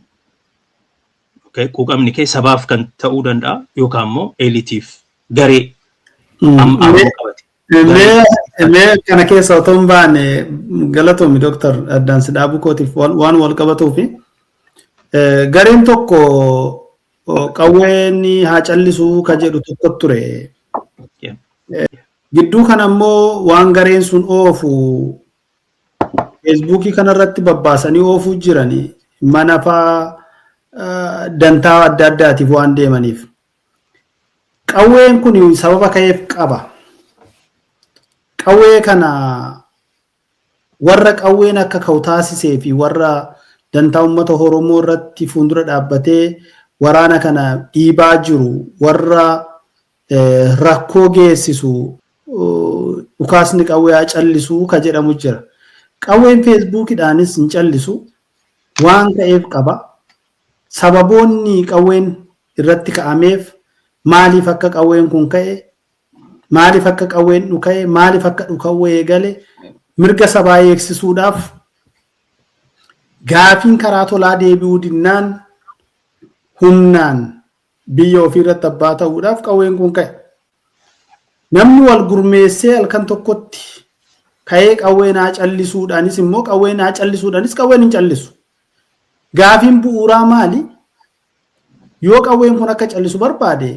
quuqamni kee sabaaf kan ta'uu danda'a yookaan immoo eliteiif garee aangoo qabate.
Mee kana keessa otoo hin baane, galatoomi Dooktar, addaan si dhaabuu kootiif, waan wal qabatuufi gareen tokko qawween haa callisuu ka jedhu tokko ture. Gidduu kana immoo waan gareen sun oofu Facebookii kanarratti babbaasanii oofuu jirani, mana faa dantaa adda addaatiif waan deemaniif. Qawween kun sababa ka'eef qaba. Qawwee kana warra qawween akka ka'u taasisee fi warra dantaa uummata Oromoo irratti fuuldura dhaabbatee waraana kana dhiibaa jiru, warra rakkoo geessisu, dhukaasni qawwee haa callisuu ka jedhamu jira. Qawween Facebookiidhaanis hin callisu, waan ka'eef qaba. Sababoonni qawween irratti ka'ameef, maaliif akka qawween kun ka'e, maaliif akka qawween dhuka'e, maaliif akka dhuka'uu eegale, mirga sabaa eegsisuudhaaf gaafiin karaa tolaa deebi'uu dinnaan humnaan biyya ofii irratti abbaa ta'uudhaaf qawween kun ka'e. Namni wal gurmeessee halkan tokkotti ka'ee qawween haa callisuudhaanis immoo qawween haa callisuudhaanis qawween hin callisu. Gaafiin bu'uuraa maali? Yoo qawween kun akka callisu barbaade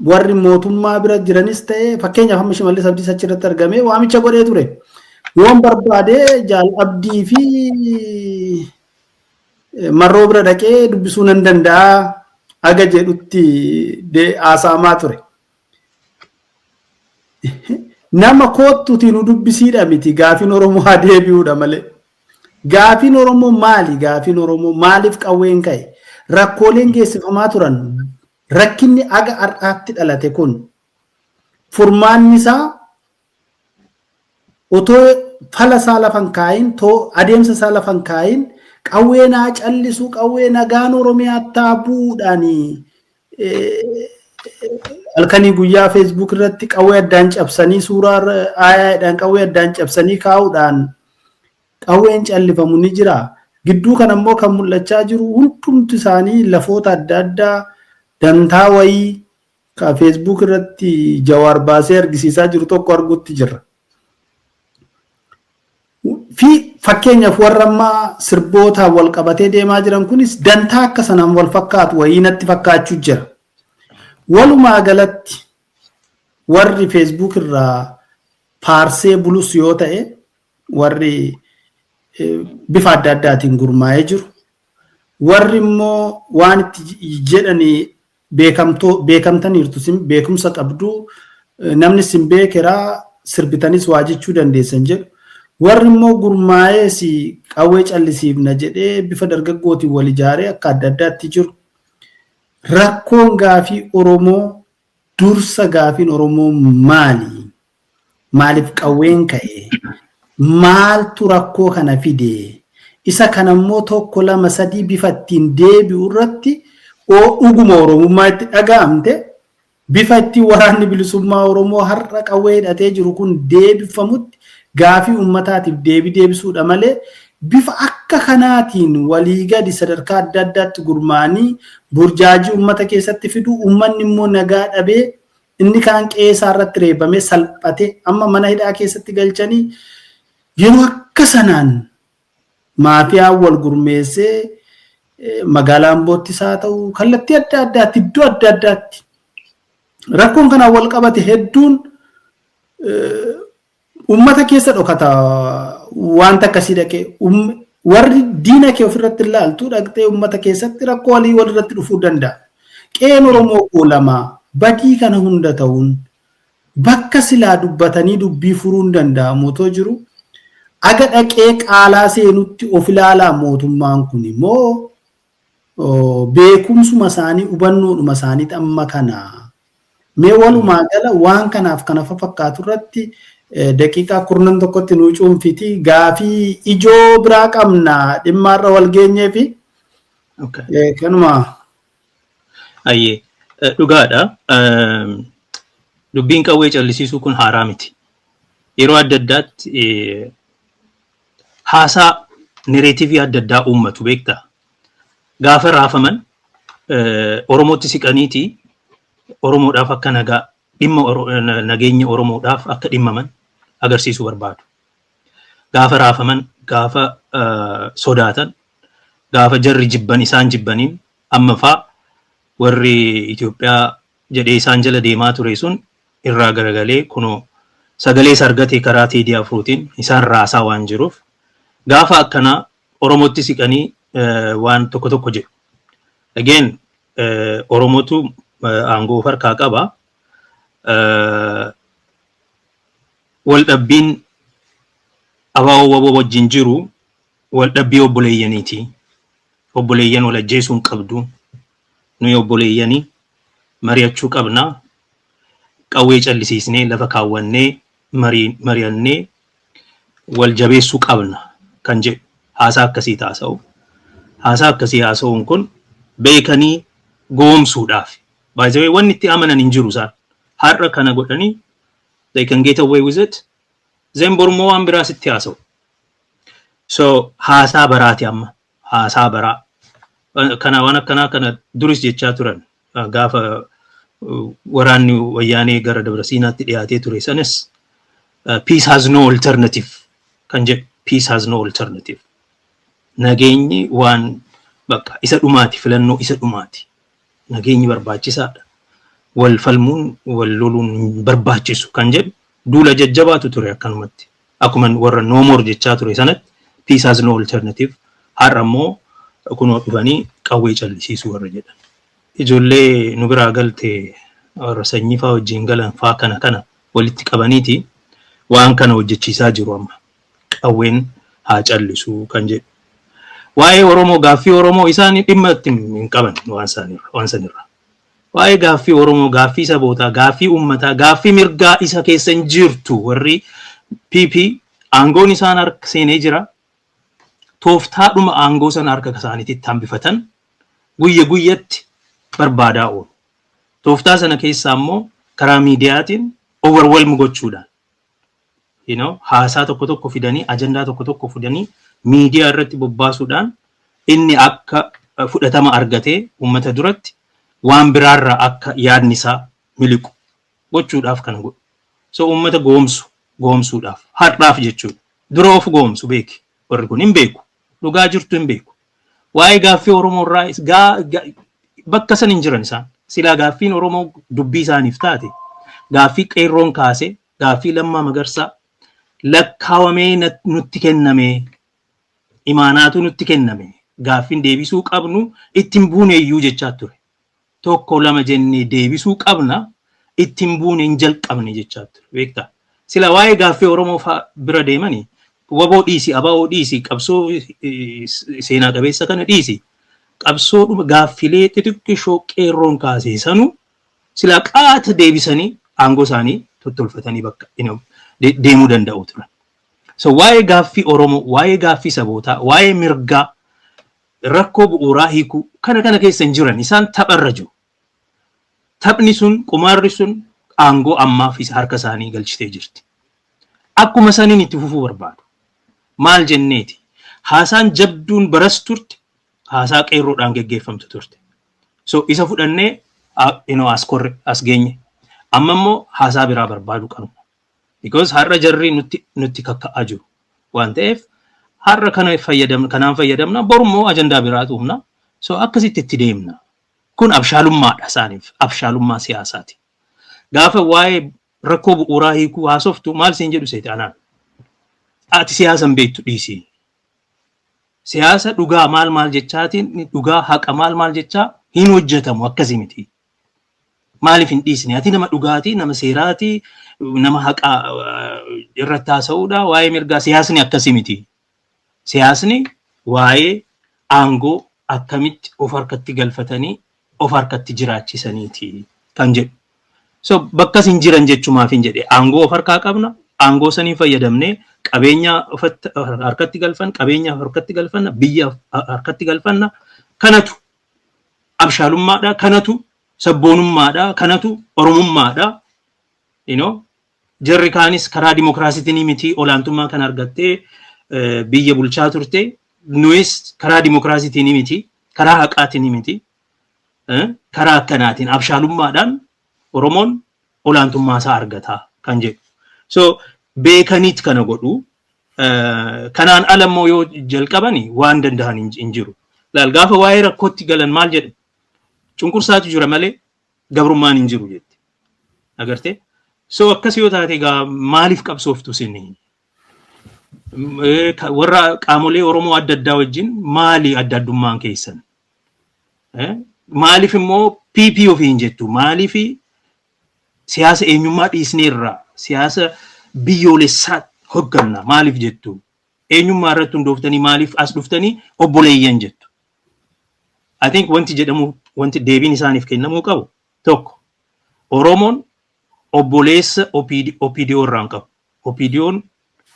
Warri mootummaa bira jiranis ta'e, fakkeenyaaf amma Shimallis Abdiis achirratti argamee waamicha godhee ture. Yoon barbaade Jaal Abdii fi Marroo bira dhaqee dubbisuu nan danda'a aga jedhutti haasa'amaa ture. Nama koottuutii nu dubbisiidha miti, gaafiin Oromoo haa deebi'uudha malee. Gaafiin Oromoo maali? Gaafiin Oromoo maaliif qawween ka'e? Rakkooleen geessifamaa turan, rakkinni aga har'aatti dhalate kun furmaanni isaa otoo fala isaa lafan kaayin, adeemsa isaa lafan kaayin, qawwee naa callisu, qawwee nagaan Oromiyaatti haa bu'uudhaan halkanii guyyaa Facebook irratti qawwee addaan cabsanii, suuraa aayaadhaan qawwee addaan cabsanii kaa'uudhaan qawween callifamu ni jira. Gidduu kana immoo kan mul'achaa jiru hundumti isaanii lafoota adda addaa dantaa wayii ka Facebook irratti Jawaar baasee argisiisaa jiru tokko arguutti jirra. Fi fakkeenyaaf warra ammaa sirbootaan wal qabatee deemaa jiran kunis dantaa akka sanaan wal fakkaatu wayii natti fakkaachuu jira. Walumaa galatti warri Facebook irraa faarsee bulus yoo ta'e, warri bifa adda addaatiin gurmaa'ee jiru. Warri immoo waan itti jedhanii beekamtoo beekamtaniirtu, sin beekumsa qabdu, namni sin beekeraa, sirbitanis waa jechuu dandeessan jedhu. Warri immoo gurmaa'ees qawwee callisiifna jedhee bifa dargaggootiin wal ijaaree akka adda addaatti jiru. Rakkoon gaafii Oromoo, dursa gaafiin Oromoo maali? Maaliif qawween ka'e? Maaltu rakkoo kana fide? Isa kanammoo tokko, lama, sadii bifa ittiin deebi'u irratti dhuguma Oromummaa itti dhaga'amte, bifa ittiin waraanni bilisummaa Oromoo har'a qawwee hidhatee jiru kun deebifamutti gaafii uummataatiif deebii deebisuudha malee, bifa akka kanaatiin walii gadi sadarkaa adda addaatti gurmaa'anii burjaajii uummata keessatti fiduu, uummanni immoo nagaa dhabee, inni kaan qe'ee isaa irratti reebamee salphate, amma mana hidhaa keessatti galchanii, yeroo akka sanaan maafiyaan wal gurmeessee magaalaa Amboottis haa ta'u, kallattii adda addaatti, iddoo adda addaatti rakkoon kanaan wal qabate hedduun uummata keessa dhokata. Wanta akkasii dhaqee warri diina kee ofirratti ilaaltu dhaqxee uummata keessatti rakkoo walii walirratti dhufuu danda'a. Qe'een Oromoo goolamaa badii kana hunda ta'uun bakka silaa dubbatanii dubbii furuun danda'amu otoo jiru, aga dhaqee qaalaa seenutti of ilaalaa mootummaan kun immoo beekumsuma isaanii, hubannoodhuma isaaniitti amma kana. Mee walumaa gala waan kanaaf kana fakkaatu irratti daqiiqaa kurnan tokkotti nuu cuunfiti. Gaafii ijoo biraa qabna, dhimma irra wal geenyee fi kanuma.
Ayyee, dhugaadha. Dubbiin qawwee callisiisuu kun haaraa miti. Yeroo adda addaatti haasaa narrative adda addaa uummatu, beektaa. Gaafa raafaman Oromootti siqaniiti Oromoodhaaf akka nagaa dhimma, nageenya Oromoodhaaf akka dhimmaman agarsiisuu barbaadu. Gaafa raafaman, gaafa sodaatan, gaafa jarri jibban isaan jibbaniin, amma faa warri Itoophiyaa jedhee isaan jala deemaa ture sun irraa garagalee kunoo sagalee isa argate karaa Teedii Afrootiin isaan raasaa waan jiruuf, gaafa akkanaa Oromootti siqanii waan tokko tokko jedhu. Again, Oromootu aangoo of harkaa qaba. Waldhabbiin ABO WBO wajjin jiru waldhabbii obboleeyyaniiti. Obboleeyyan wal ajjeesuu hin qabdu. Nuyi obboleeyyanii mari'achuu qabna. Qawwee callisiisnee lafa kaawwannee mari'annee wal jabeessuu qabna kan jedhu haasaa akkasii taasa'u. Haasaa akkasii haasa'uun kun beekanii goomsuudhaaf. By the way, wanni itti amanan hin jiru isaan. Har'a kana godhanii they can get away with it. Then borummoo waan biraas itti haasa'u. So haasaa baraati amma. Haasaa baraa. Kana waan akkanaa kana duris jechaa turan. Gaafa waraanni wayyaanee gara Dabra Siinaatti dhiyaatee ture sanis "Peace has no alternative" kan jedhu, "Peace has no alternative." Nageenyi waan bakka isa dhumaati, filannoo isa dhumaati. Nageenyi barbaachisaadha. Wal falmuun, wal loluun hin barbaachisu kan jedhu duula jajjabaatu ture akkanumatti. Akkuma warra no more jechaa ture sanatti, peace has no alternative. Har'a immoo kunoo dhufanii qawwee callisiisuu warra jedhan. Ijoollee nu biraa galte, warra sanyii faa wajjin galan faa, kana walitti qabaniiti waan kana hojjechiisaa jiru amma. Qawween haa callisuu kan jedhu. Waa'ee Oromoo, gaaffii Oromoo isaan dhimma itti hin qaban waan sanirra. Waan sanirra. Waa'ee gaaffii Oromoo, gaaffii sabootaa, gaaffii uummataa, gaaffii mirgaa isa keessa hin jirtu. Warri PP aangoon isaan harka seenee jira. Tooftaadhuma aangoo sana harka isaaniitti hambifatan guyya guyyatti barbaadaa oolu. Tooftaa sana keessaa immoo karaa miidiyaatiin overwhelm gochuudhaan haasaa tokko tokko fidanii, ajandaa tokko tokko fidanii miidiyaa irratti bobbaasuudhaan inni akka fudhatama argatee uummata duratti waan biraarraa akka yaadni isaa miliqu gochuudhaaf kana godhu. So uummata goomsu goomsuudhaaf har'aaf jechuudha. Dura of goomsu beeki. Warri kun hin beeku. Dhugaa jirtu hin beeku. Waa'ee gaaffii Oromoo irraa bakka san hin jiran isaan. Silaa gaaffiin Oromoo dubbii isaaniif taate, gaaffii qeerroon kaase, gaaffii Lammaa Magarsaa lakkaawamee nutti kenname, imaanaatu nutti kenname, gaaffiin deebisuu qabnu ittiin buune iyyuu jechaa ture. Tokko lama jennee deebisuu qabna, ittiin buune hin jalqabne jechaa ture, beektaa. Sila waa'ee gaaffii Oromoo fa'aa bira deemanii, waboo dhiisi, abaa'oo dhiisi, qabsoo seenaa qabeessa kana dhiisi, qabsoodhuma gaaffilee xixiqqishoo qeerroon kaasee sanuu silaa qaata deebisanii aangoo isaanii tottolfatanii bakka deemuu danda'u turan. So waa'ee gaaffii Oromoo, waa'ee gaaffii sabootaa, waa'ee mirgaa, rakkoo bu'uuraa hiikuu kana kana keessa hin jiran, isaan tapharra jiru. Taphni sun, qumaarri sun aangoo ammaaf isa harka isaanii galchitee jirti. Akkuma saniin itti fufuu barbaadu. Maal jenneeti? Haasaan jabduun baras turte, haasaa qeerroodhaan geggeeffamtu turte. So isa fudhannee as korre, as geenye. Amma immoo haasaa biraa barbaaduu qabna. Because har'a jarri nutti kakka'aa jiru waan ta'eef, har'a kana fayyadamna, kanaan fayyadamna, borummoo ajandaa biraatu humna. So akkasitti itti deemna. Kun abshaalummaadha isaaniif, abshaalummaa siyaasaati. Gaafa waa'ee rakkoo bu'uuraa hiikuu haasoftu maal siin jedhu seete anaan? Ati siyaasa hin beektu, dhiisi. Siyaasa dhugaa maal maal jechaatiin, dhugaa haqa maal maal jechaa hin hojjetamu, akkasii miti. Maaliif hin dhiisne? Ati nama dhugaatii, nama seeraatii, nama haqaa irratti haasa'uudha. Waa'ee mirgaa siyaasni akkasii miti. Siyaasni waa'ee aangoo akkamitti of harkatti galfatanii of harkatti jiraachisaniiti kan jedhu. So bakka isin jiran jechumaaf hin jedhe, aangoo of harkaa qabna, aangoo sanii fayyadamnee qabeenya harkatti galfanna, qabeenya harkatti galfanna, biyya harkatti galfanna. Kanatu abshaalummaadha, kanatu sabboonummaadha, kanatu oromummaadha. Jarri kaanis karaa dimokiraasiitiin miti olaantummaa kan argattee biyya bulchaa turte. Nuyis karaa dimokiraasiitiin miti, karaa haqaatiin miti, karaa akkanaatiin abshaalummaadhaan Oromoon olaantummaa isaa argataa kan jedhu. So beekaniit kana godhu. Kanaan ala immoo yoo jalqabani waan danda'an hin jiru. Laal, gaafa waa'ee rakkootti galan maal jedhu? Cunqursaatu jira malee gabrummaan hin jiru jette. Agartee? So akkas yoo taate egaa maaliif qabsooftu isin? Warra qaamolee Oromoo adda addaa wajjin maali adda addummaan keessan? Maaliif immoo PP ofiin jettu? Maaliif siyaasa eenyummaa dhiisneerra, siyaasa biyyoolessaa hogganna maaliif jettu? Eenyummaa irratti hundooftanii maaliif as dhuftanii obboleeyyan jettu? I think wanti jedhamu, wanti deebiin isaaniif kennamuu qabu tokko, Oromoon obboleessa OPDO irraa hin qabu. OPDO'n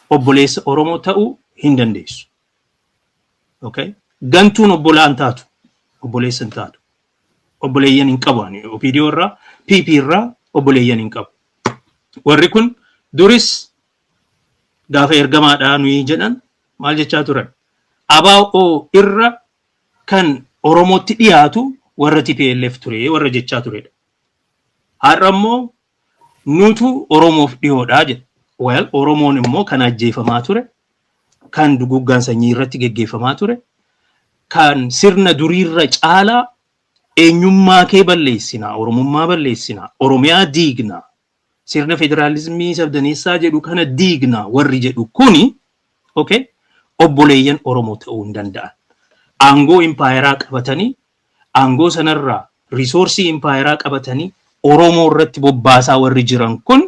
obboleessa Oromoo ta'uu hin dandeessu. Okay? Gantuun obbolaa hin taatu. Obboleessa hin taatu. Obboleeyyan hin qabu ani OPDO irraa, PP irraa obboleeyyan hin qabu. Warri kun duris gaafa ergamaadhaa nuyi jedhan maal jechaa turan? ABO irra kan Oromootti dhiyaatu warra TPLF ture warra jechaa turedha. Har'a immoo nutu Oromoof dhiyoodha jedha. Well, Oromoon immoo kan ajjeefamaa ture, kan duguggaan sanyii irratti geggeeffamaa ture, kan sirna duriirra caalaa Eenyummaa kee balleessinaa, Oromummaa balleessinaa, Oromiyaa diignaa, sirna federaalizimii sabdaneessaa jedhu kana diignaa warri jedhu kuni, okay, obboleeyyan Oromoo ta'uu hin danda'an. Aangoo impaayeraa qabatanii, aangoo sanarraa resource impaayeraa qabatanii Oromoo irratti bobbaasaa warri jiran kun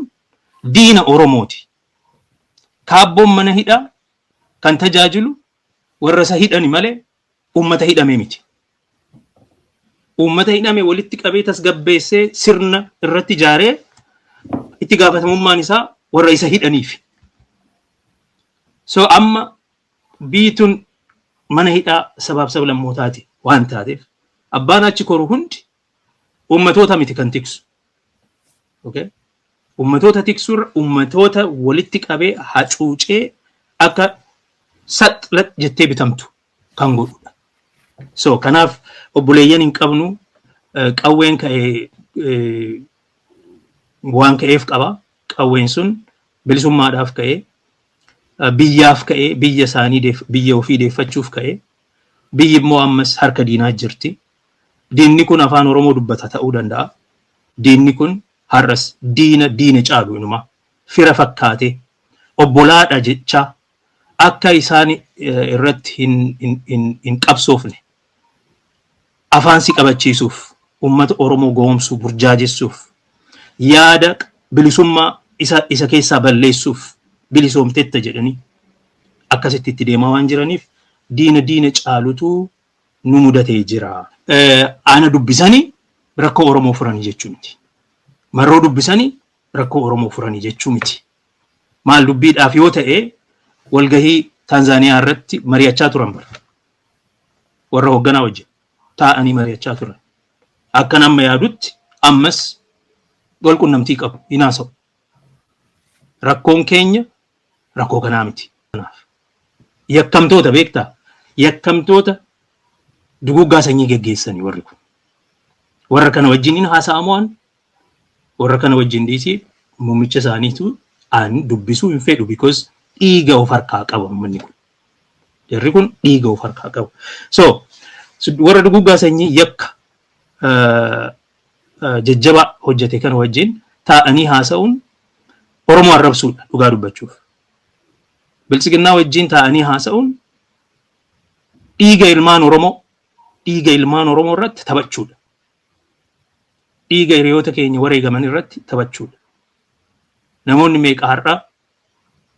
diina Oromooti. Kaabboon mana hidhaa kan tajaajilu warra isa hidhani malee uummata hidhame miti. Uummata hidhame walitti qabee tasgabbeessee sirna irratti ijaaree itti gaafatamummaan isaa warra isa hidhaniif. So amma biituun mana hidhaa sabaaf sablammootaati waan taateef, abbaan achi koru hundi uummatoota miti kan tiksu. Okay? Uummatoota tiksuurra uummatoota walitti qabee hacuucee akka saxlat jettee bitamtu kan godhudha. So kanaaf obboleeyyan hin qabnu. Qawween ka'ee waan ka'eef qaba. Qawween sun bilisummaadhaaf ka'ee, biyyaaf ka'ee, biyya isaanii, biyya ofii deeffachuuf ka'ee, biyyi immoo ammas harka diinaa jirti. Diinni kun afaan Oromoo dubbata ta'uu danda'a. Diinni kun har'as diina diina caalu inuma fira fakkaate, obbolaadha jecha akka isaan irratti hin qabsoofne afaan si qabachiisuuf, uummata Oromoo goomsuu, burjaajessuuf, yaada bilisummaa isa keessaa balleessuuf, bilisoomtetta jedhanii akkasitti itti deemaa waan jiraniif, diina diina caalutu nu mudatee jira. Ana dubbisanii rakkoo Oromoo furanii jechuu miti. Marroo dubbisanii rakkoo Oromoo furanii jechuu miti. Maal dubbiidhaaf yoo ta'e, walgahii Taanzaaniyaa irratti mari'achaa turan bara. Warra hoogganaa wajjin taa'anii mari'achaa turan. Akka nama yaadutti ammas wal qunnamtii qabu, hin haasa'u. Rakkoon keenya rakkoo kanaa miti. Yakkamtoota beektaa? Yakkamtoota duguggaa sanyii geggeessanii warri kun. Warra kana wajjin hin haasa'amu. Waan warra kana wajjin dhiisii, muummicha isaaniitu aan dubbisuu hin fedhu, because dhiiga of harkaa qaba uummanni kun. Jarri kun dhiiga of harkaa qabu. So warra duguggaa sanyii yakka jajjabaa hojjete kana wajjin taa'anii haasa'uun Oromoo arrabsuudha dhugaa dubbachuuf. Biltsiginnaa wajjin taa'anii haasa'uun dhiiga ilmaan Oromoo irratti taphachuudha. Dhiiga hiriyoota keenya wareegaman irratti taphachuudha. Namoonni meeqa har'a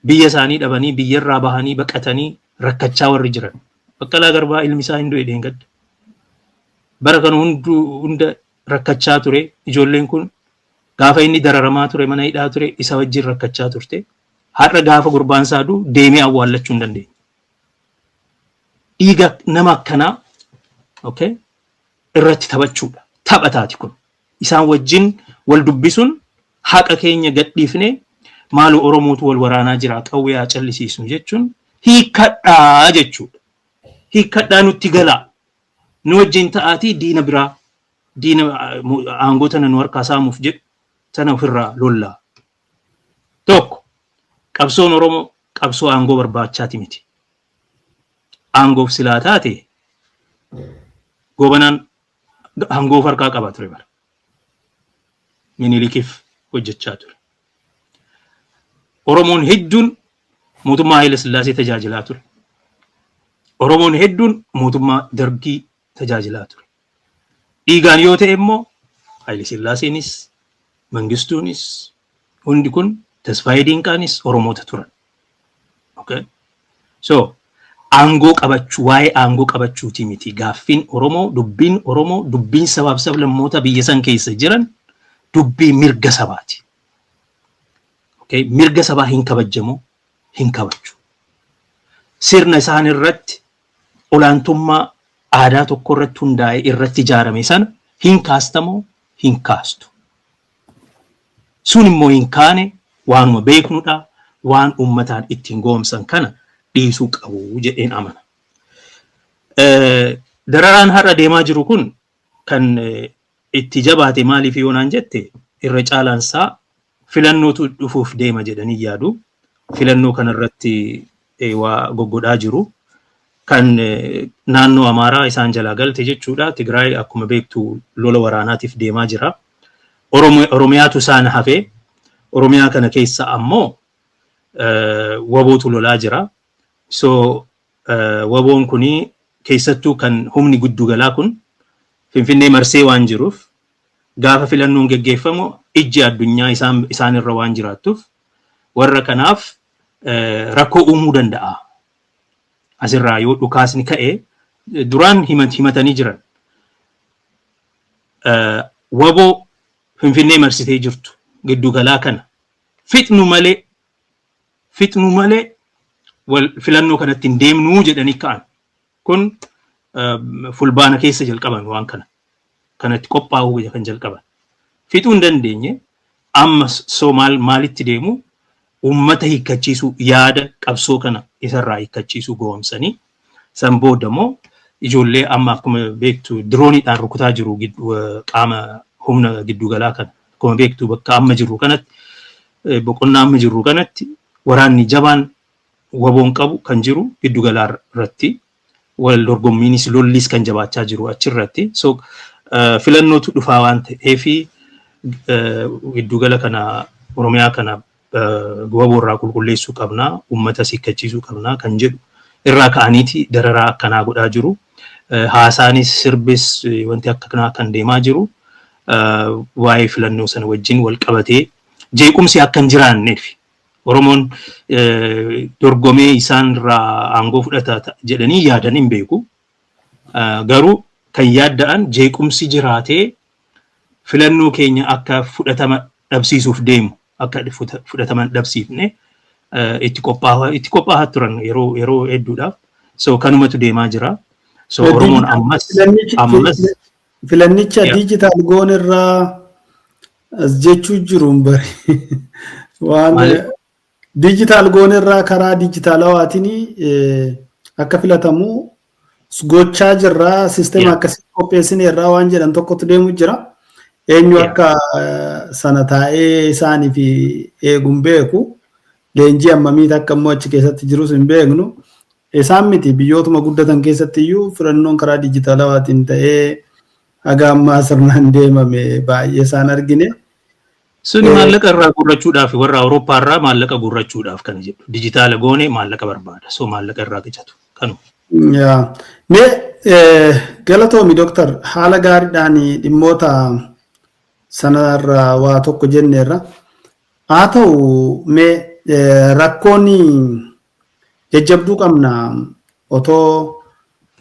biyya isaanii dhabanii, biyyarraa bahanii, baqatanii rakkachaa warri jiran. Baqqalaa Garbaa ilmi isaa hin du'e dheengadda. Bara kana hunda rakkachaa ture. Ijoolleen kun gaafa inni dararamaa ture, mana hidhaa ture, isa wajjin rakkachaa turte. Har'a gaafa gurbaan isaa du'u deemee awwaallachuu hin dandeenye. Dhiiga nama akkanaa, okay, irratti taphachuudha. Tapha taati kun. Isaan wajjin wal dubbisuun haqa keenya gadhiifnee, maaloo Oromootu wal waraanaa jira, qawwee haa callisiisnu jechuun hiikkadhaa jechuudha. Hiikkadhaa, nutti galaa. Nu wajjin ta'aatii diina biraa, diina aangoo tana nu harkaa saamuuf jedhu sana ofirraa lollaa. Tokko, qabsoon Oromoo qabsoo aangoo barbaachaati miti. Aangoof silaa taate Goobanaan aangoo of harkaa qaba ture bara. Minilikiif hojjechaa ture. Oromoon hedduun mootummaa Haayila Sillaasee tajaajilaa ture. Oromoon hedduun mootummaa Dargii tajaajilaa ture. Dhiigaan yoo ta'e immoo Haayile Sillaaseenis, Mangistuunis, hundi kun, Tasfaayee Diinqaanis Oromoota turan. Okay? So aangoo qabachuu, waa'ee aangoo qabachuuti miti. Gaaffiin Oromoo, dubbiin Oromoo, dubbiin sabaaf sablammoota biyya san keessa jiran dubbii mirga sabaati. Okay? Mirga sabaa hin kabajamu, hin kabaju. Sirna isaan irratti olaantummaa aadaa tokko irratti hundaa'e irratti ijaarame sana hin kaastamoo, hin kaastu. Sun immoo hin kaane, waanuma beeknudha, waan uummataan ittiin goomsan kana dhiisuu qabu jedheen amana. Dararaan har'a deemaa jiru kun kan itti jabaate maaliif yoo naan jette, irra caalaan isaa filannootu dhufuuf deema jedhanii yaadu. Filannoo kanarratti waa goggodhaa jiru. Kan naannoo Amaaraa isaan jalaa galte jechuudha. Tigraay akkuma beektu lola waraanaatiif deemaa jira. Oromiyaatu isaan hafee, Oromiyaa kana keessa ammoo WBOtu lolaa jira. So WBOn kuni keessattuu kan humni giddugalaa kun Finfinnee marsee waan jiruuf, gaafa filannoon geggeeffamu ijji addunyaa isaan irra waan jiraattuuf, warra kanaaf rakkoo uumuu danda'a. Asirraa yoo dhukaasni ka'e duraan himatanii jiran. WBO Finfinnee marsitee jirtu giddugalaa kana fixnu malee wal filannoo kanatti hin deemnuu jedhanii ka'an. Kun Fulbaana keessa jalqaban, waan kana. Kanatti qophaa'uu kan jalqaban. Fixuu hin dandeenye. Amma so maal maalitti deemu? Uummata hiikkachiisuu, yaada qabsoo kana isarraa hiikkachiisuu goomsanii, san booda immoo ijoollee amma akkuma beektu dirooniidhaan rukutaa jiru qaama humna giddugalaa kana. Akkuma beektu bakka amma jirru kanatti, boqonnaa amma jirru kanatti, waraanni jabaan WBOn qabu kan jiru giddugalaa irratti, wal dorgommiinis lollis kan jabaachaa jiru achirratti. So filannootu dhufaa waan ta'eefi giddugala kana, Oromiyaa kana WBO irraa qulqulleessuu qabnaa, uummata hiikkachiisuu qabnaa kan jedhu irraa ka'aniiti dararaa akkanaa godhaa jiru. Haasaanis sirbis wanti akka kanaa kan deemaa jiru waa'ee filannoo sana wajjin wal qabatee jeequmsi akka hin jiraanneef, Oromoon dorgomee isaan irraa aangoo fudhata jedhanii yaadan hin beeku. Garuu kan yaadda'an jeequmsi jiraatee filannoo keenya akka fudhatama dhabsiisuuf deemu, akka fudhatama hin dhabsiifne itti qophaa'aa turan yeroo hedduudhaaf. So kanumatu deemaa jira. So Oromoon ammas
Filannicha digital goon irraa as jechuu jiru bari. Waan digital goon irraa, karaa dijitaalawaatiin akka filatamu gochaa jirraa, sisteema akkasii qopheessine irraa waan jedhan tokkotu deemu jira. Eenyu akka sana taa'ee isaanii fi eeguun beeku, leenjii ammamiit akka immoo achi keessatti jirus hin beeknu. Isaan miti, biyyootuma guddatan keessatti iyyuu filannoon karaa dijitaalawaatiin ta'ee haga ammaa sirnaan deemame baay'ee isaan argine.
Suni maallaqa irraa guurrachuudhaaf, warra Awurooppaa irraa maallaqa guurrachuudhaaf kana jedhu. Dijitaala goone maallaqa barbaada. So maallaqa irraa qicatu. Kanuma.
Mee galatoomi dooktar, haala gaariidhaan dhimmoota sanarraa waa tokko jenneerra. Haa ta'u, mee rakkoon jajjabduu qabna otoo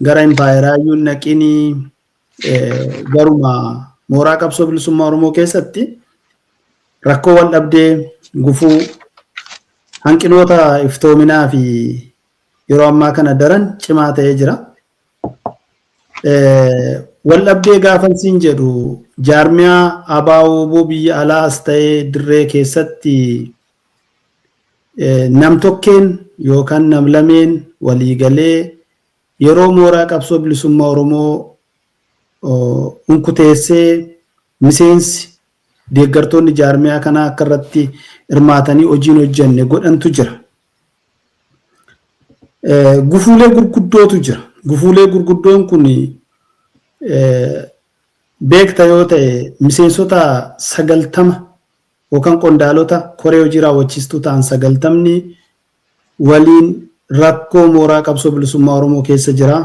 gara impaayeraa iyyuu hin naqinii, garuma mooraa qabsoo bilisummaa Oromoo keessatti rakkoo wal dhabdee, gufuu, hanqinoota iftoominaa fi yeroo ammaa kana daran cimaa ta'ee jira. Wal dhabdee gaafan siin jedhu, jaarmiyaa ABO biyya alaas ta'ee dirree keessatti nam-tokkeen yookaan nam-lameen waliigalee yeroo mooraa qabsoo bilisummaa Oromoo unkuteessee miseensi deeggartoonni jaarmiyaa kanaa akka irratti hirmaatanii hojiin hojjenne godhantu jira. Gufuulee gurguddootu jira. Gufuulee gurguddoon kun beekta yoo ta'e, miseensota 90 yookaan qondaalota koree hojii raawwachiistuu ta'an 90ni waliin rakkoo mooraa qabsoo bilisummaa Oromoo keessa jira.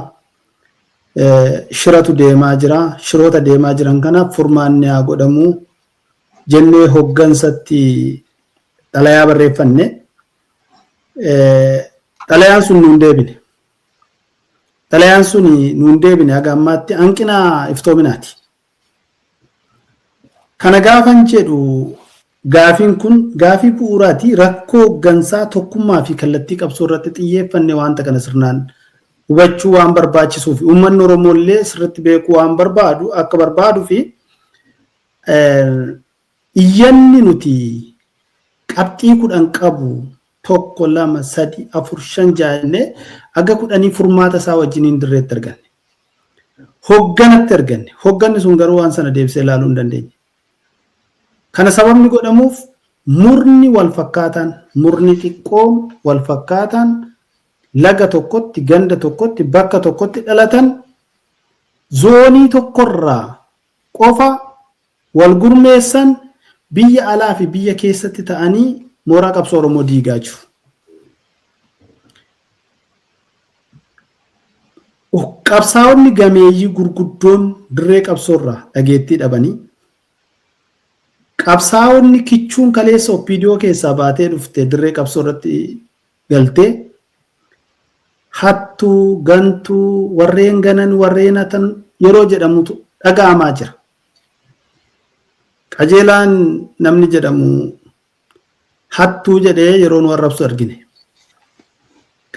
Shiratu deemaa jira. Shiroota deemaa jiran kanaaf furmaanni haa godhamu jennee hoggansatti xalayaa barreeffanne. Xalayaan sun nuun deebine. Xalayaan sun nuun deebine, haga ammaatti hanqina iftoominaati. Kana gaafan jedhu, gaafiin kun gaafii bu'uuraati. Rakkoo hoggansaa, tokkummaa fi kallattii qabsoo irratti xiyyeeffanne wanta kana sirnaan hubachuu waan barbaachisuu fi uummanni Oromoo illee sirriitti beekuu waan barbaadu akka barbaaduu fi iyyanni nuti qabxii 10 qabu, tokko, lama, sadi, afur, shan jennee aga 10 furmaata isaa wajjiniin dirreetti arganne. Hogganatti arganne. Hogganni sun garuu waan sana deebisee ilaaluu hin dandeenye. Kana sababni godhamuuf murni wal fakkaataan, murni xiqqoon wal fakkaataan Laga tokkotti, ganda tokkotti, bakka tokkotti dhalatan, zoonii tokkorraa qofa wal gurmeessan, biyya alaa fi biyya keessatti ta'anii mooraa qabsoo Oromoo diigaa jiru. Qabsaa'onni gameeyyii gurguddoon dirree qabsoorraa dhageettii dhabanii, qabsaa'onni kichuun kaleessa OPDO keessaa baatee dhufte dirree qabsoo irratti galtee hattuu, gantuu, warreen ganan, warreen hatan yeroo jedhamutu dhaga'amaa jira. Qajeelaan namni jedhamu hattuu jedhee yeroo nu arrabsu argine.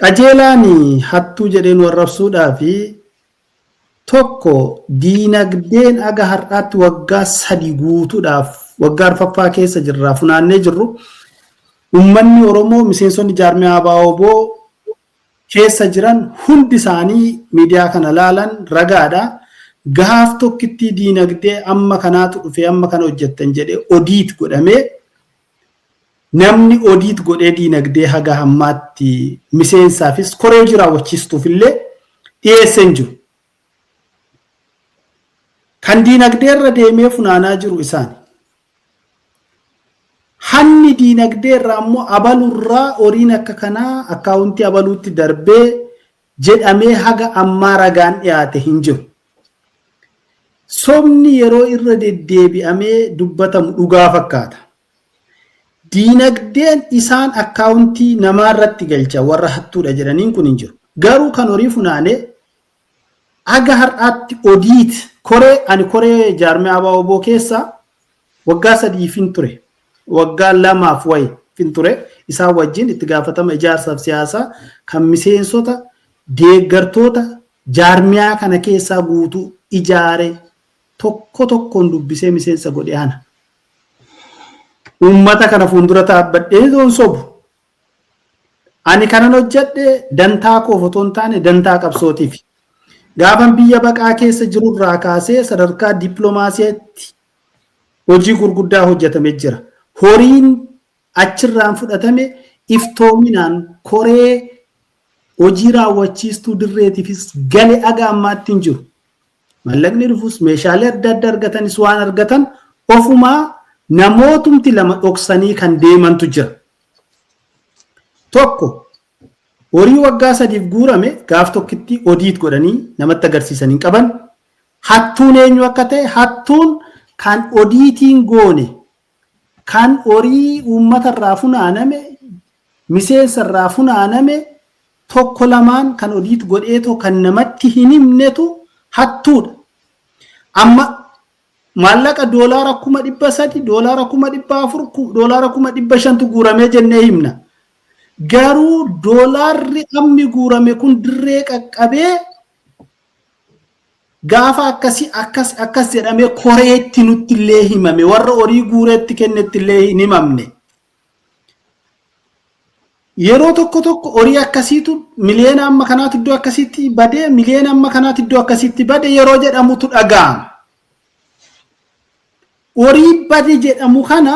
Qajeelaan hattuu jedhee nu arrabsuudhaa fi tokko, diinagdeen aga har'aatti waggaa 3 guutuudhaaf, waggaa arfaffaa keessa jirraa, funaannee jirru, uummanni Oromoo, miseensonni jaarmiyaa ABO keessa jiran hundi isaanii miidiyaa kana laalan ragaadha. Gaaf tokkittii diinagdee amma kanaatu dhufee amma kana hojjettan jedhee audit godhamee, namni audit godhee diinagdee haga hammaatti miseensaafis koree hojii raawwachiistuuf illee dhiyeessee hin jiru. Kan diinagdee irra deemee funaanaa jiru isaani. Hanni diinagdee irraa immoo abalurraa horiin akka kanaa akkaawuntii abaluutti darbee jedhamee haga ammaa ragaan dhiyaate hin jiru. Sobni yeroo irra deddeebi'amee dubbatamu dhugaa fakkaata. Diinagdeen isaan akkaawuntii namaa irratti galcha warra hattuudha jedhaniin kun hin jiru. Garuu kan horii funaanee haga har'aatti audit koree, ani koree jaarmiyaa ABO keessa waggaa 3 fin ture. Waggaa 2f wayi fin ture. Isaan wajjin itti gaafatama ijaarsaaf siyaasaa kan miseensota deeggartoota jaarmiyaa kana keessaa guutuu ijaare, tokko tokkoon dubbisee miseensa godhe ana. Uummata kana fuuldura dhaabbadhee yoon sobu. Ani kanan hojjedhe dantaa koof otoo hin taane dantaa qabsootiif. Gaafan biyya baqaa keessa jirurraa kaasee sadarkaa dippiloomaasiitti hojii gurguddaa hojjetamee jira. Horiin achirraan fudhatame iftoominaan koree hojii raawwachiistuu dirreetiifis gale aga ammaatti hin jiru. Mallaqni dhufus, meeshaalee adda addaa argatanis, waan argatan ofumaa namootumti lama dhoksanii kan deemantu jira. Tokko, horii waggaa 3f guurame gaaf tokkitti audit godhanii namatti agarsiisan hin qaban. Hattuun eenyu akka ta'e, hattuun kan odiitiin goone, kan horii uummata irraa funaaname, miseensa irraa funaaname, tokko lamaan kan audit godheetoo kan namatti hin himnetu hattuudha. Amma maallaqa $300,000, $400,000, $500,000tu guuramee jennee himna. Garuu doolaarri ammi guurame kun dirree qaqqabee gaafa akkasii akkas akkas jedhamee koreetti nutti illee himame, warra horii guureetti kennetti illee hin himamne. Yeroo tokko tokko horii akkasiitu, miliyoona amma kanaatu iddoo akkasiitti badee, miliyoona amma kanaatu iddoo akkasiitti bade yeroo jedhamutu dhaga'ama. Horii bade jedhamu kana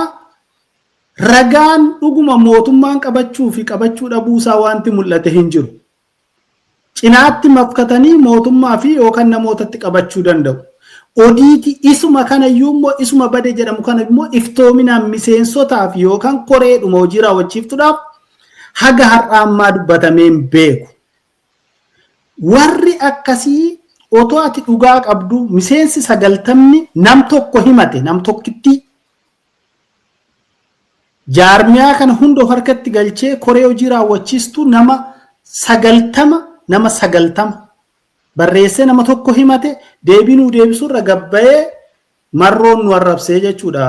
ragaan dhuguma mootummaan qabachuu fi qabachuu dhabuusaa wanti mul'ate hin jiru. Cinaatti mafkatanii mootummaa fi yookaan namootatti qabachuu danda'u. Odiiti isuma kanayyuu immoo, isuma bade jedhamu kana immoo iftoominaan miseensotaaf yookaan koreedhuma hojii raawwachiiftuudhaaf haga har'a ammaa dubbatamee hin beeku. Warri akkasii otoo ati dhugaa qabdu, miseensi 90ni nam tokko himate, nam tokkittii jaarmiyaa kana hunda of harkatti galchee koree hojii raawwachiistuu nama 90, nama 90 barreessee nama tokko himate, deebii nuu deebisuu irra gabbayee marroon nu arrabsee jechuudha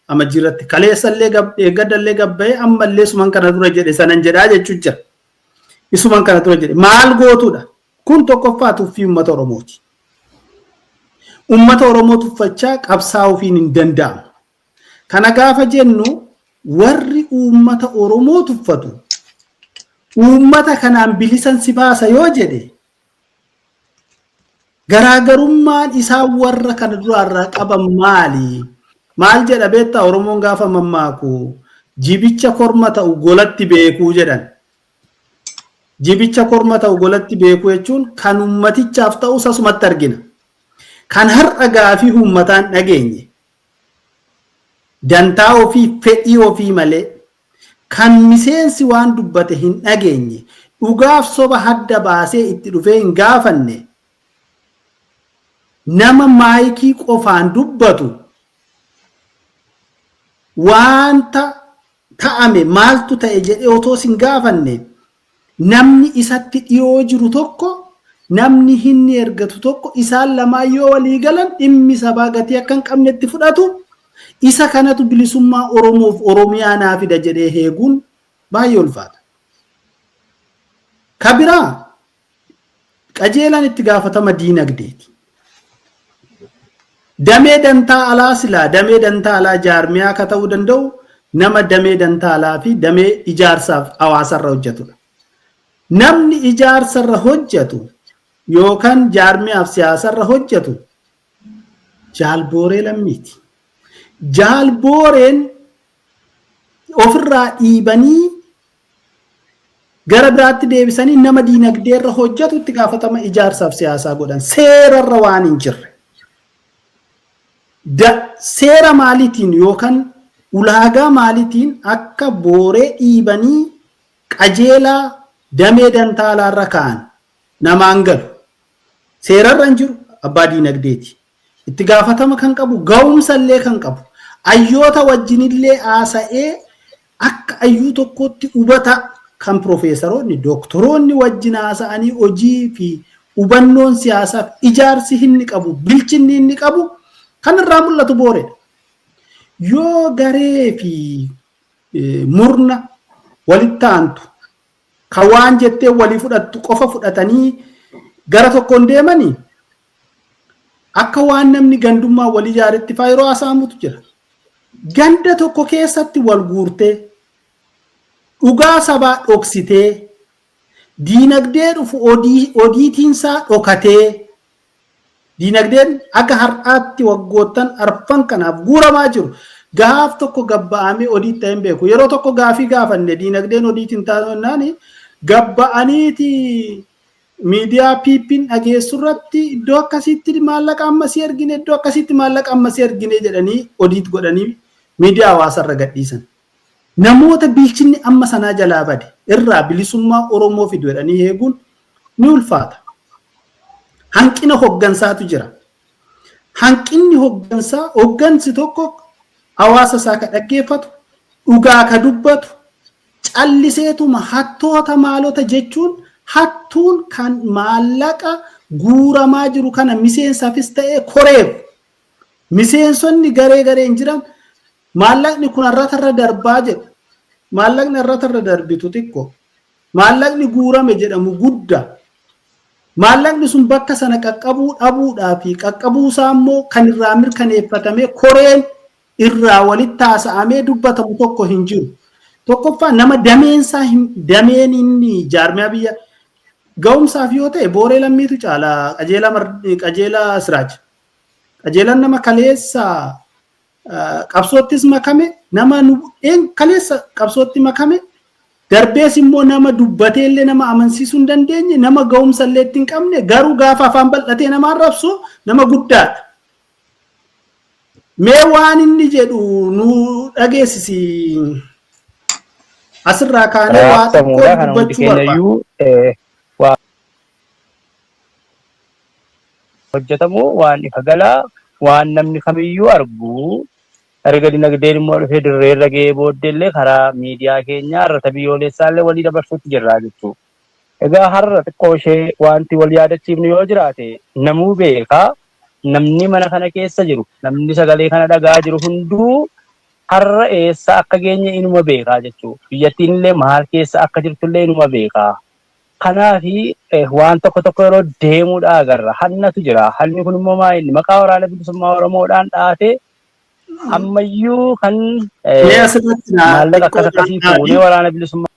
amajjii irratti. Kaleessallee, eeggadallee gabbayee, ammallee suman kana dura jedhe sanan jedhaa jechuu jira. Isuman kana dura jedhe maal gootuudha? Kun tokkoffaa tuffii uummata Oromooti. Uummata Oromoo tuffachaa qabsaa'uufiin hin danda'amu. Kana gaafa jennu, warri uummata Oromoo tuffatu uummata kanaan bilisan si baasa yoo jedhe, garaagarummaan isaan warra kana duraarraa qaban maali? Maal jedha beektaa Oromoon gaafa mammaaku? Jibicha korma ta'u golatti beekuu jedhan. Jibicha korma ta'u golatti beekuu jechuun kan ummatichaaf ta'us asumatti argina. Kan har'a gaafii uummataan dhageenye dantaa ofii, fedhii ofii malee, kan miseensi waan dubbate hin dhageenye, dhugaaf soba hadda baasee itti dhufee hin gaafanne, nama maayikii qofaan dubbatu, wanta ta'ame maaltu ta'e jedhee otoo sin gaafanne, namni isatti dhiyoo jiru tokko, namni hinni ergatu tokko, isaan lamaan yoo walii galan dhimmi sabaa gatii akka hin qabnetti fudhatu, isa kanatu bilisummaa Oromoof Oromiyaa naa fida jedhee heeguun baay'ee ulfaata. Ka biraa Qajeelaan itti gaafatama diinagdeeti. Damee dantaa alaa, silaa damee dantaa alaa jaarmiyaa akka ta'uu danda'u nama damee dantaa alaa fi damee ijaarsaaf hawaasarra hojjetudha. Namni ijaarsarra hojjetu yookaan jaarmiyaaf siyaasarra hojjetu Jaalbooree Lammiiti. Jaalbooreen ofirraa dhiibanii gara biraatti deebisanii nama diinagdeerra hojjetu itti gaafatama ijaarsaaf siyaasaa godhan, seerarra waan hin jirre. Seera maaliitiin yookaan ulaagaa maaliitiin akka Booree dhiibanii Qajeelaa damee dantaa alaarra kaa'an namaan galu. Seerarra hin jiru, abbaa diinagdeeti. Itti gaafatama kan qabu, ga'umsa illee kan qabu, ayyoota wajjinillee haasa'ee akka ayyuu tokkotti hubata, kan piroofeesaroonni, dooktoroonni wajjin haasa'anii hojii fi hubannoon siyaasaaf ijaarsi inni qabu, bilchinni inni qabu kan irraa mul'atu Booreedha. Yoo garee fi murna walitti aantu kan waan jettee walii fudhattu qofa fudhatanii gara tokkoon deemanii, akka waan namni gandummaa walii ijaaretti faa yeroo haasa'amutu jira. Ganda tokko keessatti wal guurtee, dhugaa sabaa dhoksitee, diinagdee dhufu odiitiinsaa dhokatee, diinagdeen akka har'aatti waggoottan arfan kanaaf guuramaa jiru gaaf tokko gabba'amee odiit ta'ee hin beeku. Yeroo tokko gaafii gaafanne, diinagdeen odiitiin taanaan gabba'aniiti miidiyaa PP'n dhageessu irratti iddoo akkasiitti maallaqa ammasii ergine, iddoo akkasiitti maallaqa ammasii ergine jedhanii odiit godhanii miidiyaa hawaasarra gadhiisan. Namoota bilchinni amma sanaa jalaa bade irraa bilisummaa Oromoo fidu jedhanii eeguun ni ulfaata. Hanqina hoggansaatu jira. Hanqinni hoggansaa, hoggansi tokko hawaasa isaa ka dhaggeeffatu, dhugaa ka dubbatu, calliseetuma hattoota maalota jechuun, hattuun kan maallaqa guuramaa jiru kana miseensaafis ta'ee koreef, miseensonni garee gareen jiran maallaqni kun har'atarra darbaa jedhu. Maallaqni har'atarra darbitu xiqqoo. Maallaqni guurame jedhamu guddaa. Maallaqni sun bakka sana qaqqabuu dhabuudhaa fi qaqqabuu isaa immoo kan irraa mirkaneeffatamee koreen irraa walitti haasa'amee dubbatamu tokko hin jiru. Tokkoffaa, nama dameensaa dameen inni jaarmiyaa biyya ga'umsaaf yoo ta'e Booree Lammiitu caala Qajeelaa, Qajeelaa Siraaj. Qajeelaan nama kaleessa qabsoottis makame, nama kaleessa qabsootti makame darbees immoo nama dubbatee illee nama amansiisuu hin dandeenye, nama ga'umsa illee itti hin qabne, garuu gaafa afaan bal'atee nama arrabsu nama guddaadha. Mee waan inni jedhu nu dhageessisi. Asirraa kaanee waa xiqqoo
Raabsamuudha kana hundi
dubbachuu
keenya
barbaada.
iyyuu waa hojjetamu, waan ifa galaa, waan namni kamiyyuu argu. Erga dinagdeen immoo dhufee dirreerra ga'ee booddee illee karaa miidiyaa keenyaa irra biyyoolessaa illee walii dabarsuutti jirra jechuudha. Egaa har'a xiqqoo ishee wanti wal yaadachiifnu yoo jiraate, namuu beekaa, namni mana kana keessa jiru, namni sagalee kana dhagaa jiru hunduu har'a eessa akka geenye inuma beekaa jechuudha. Biyyattiin illee maal keessa akka jirtu illee inuma beekaa. Kanaafi waan tokko tokko yeroo deemuudha agarra. Hannatu jira. Hanni kun immoo maa inni maqaa Waraana Bilisummaa Oromoodhaan dhaatee ammayyuu kan
Mee asirratti naa
maallaqa
xiqqoo
akkas akkasii
naaf
fuunee Waraana Bilisummaa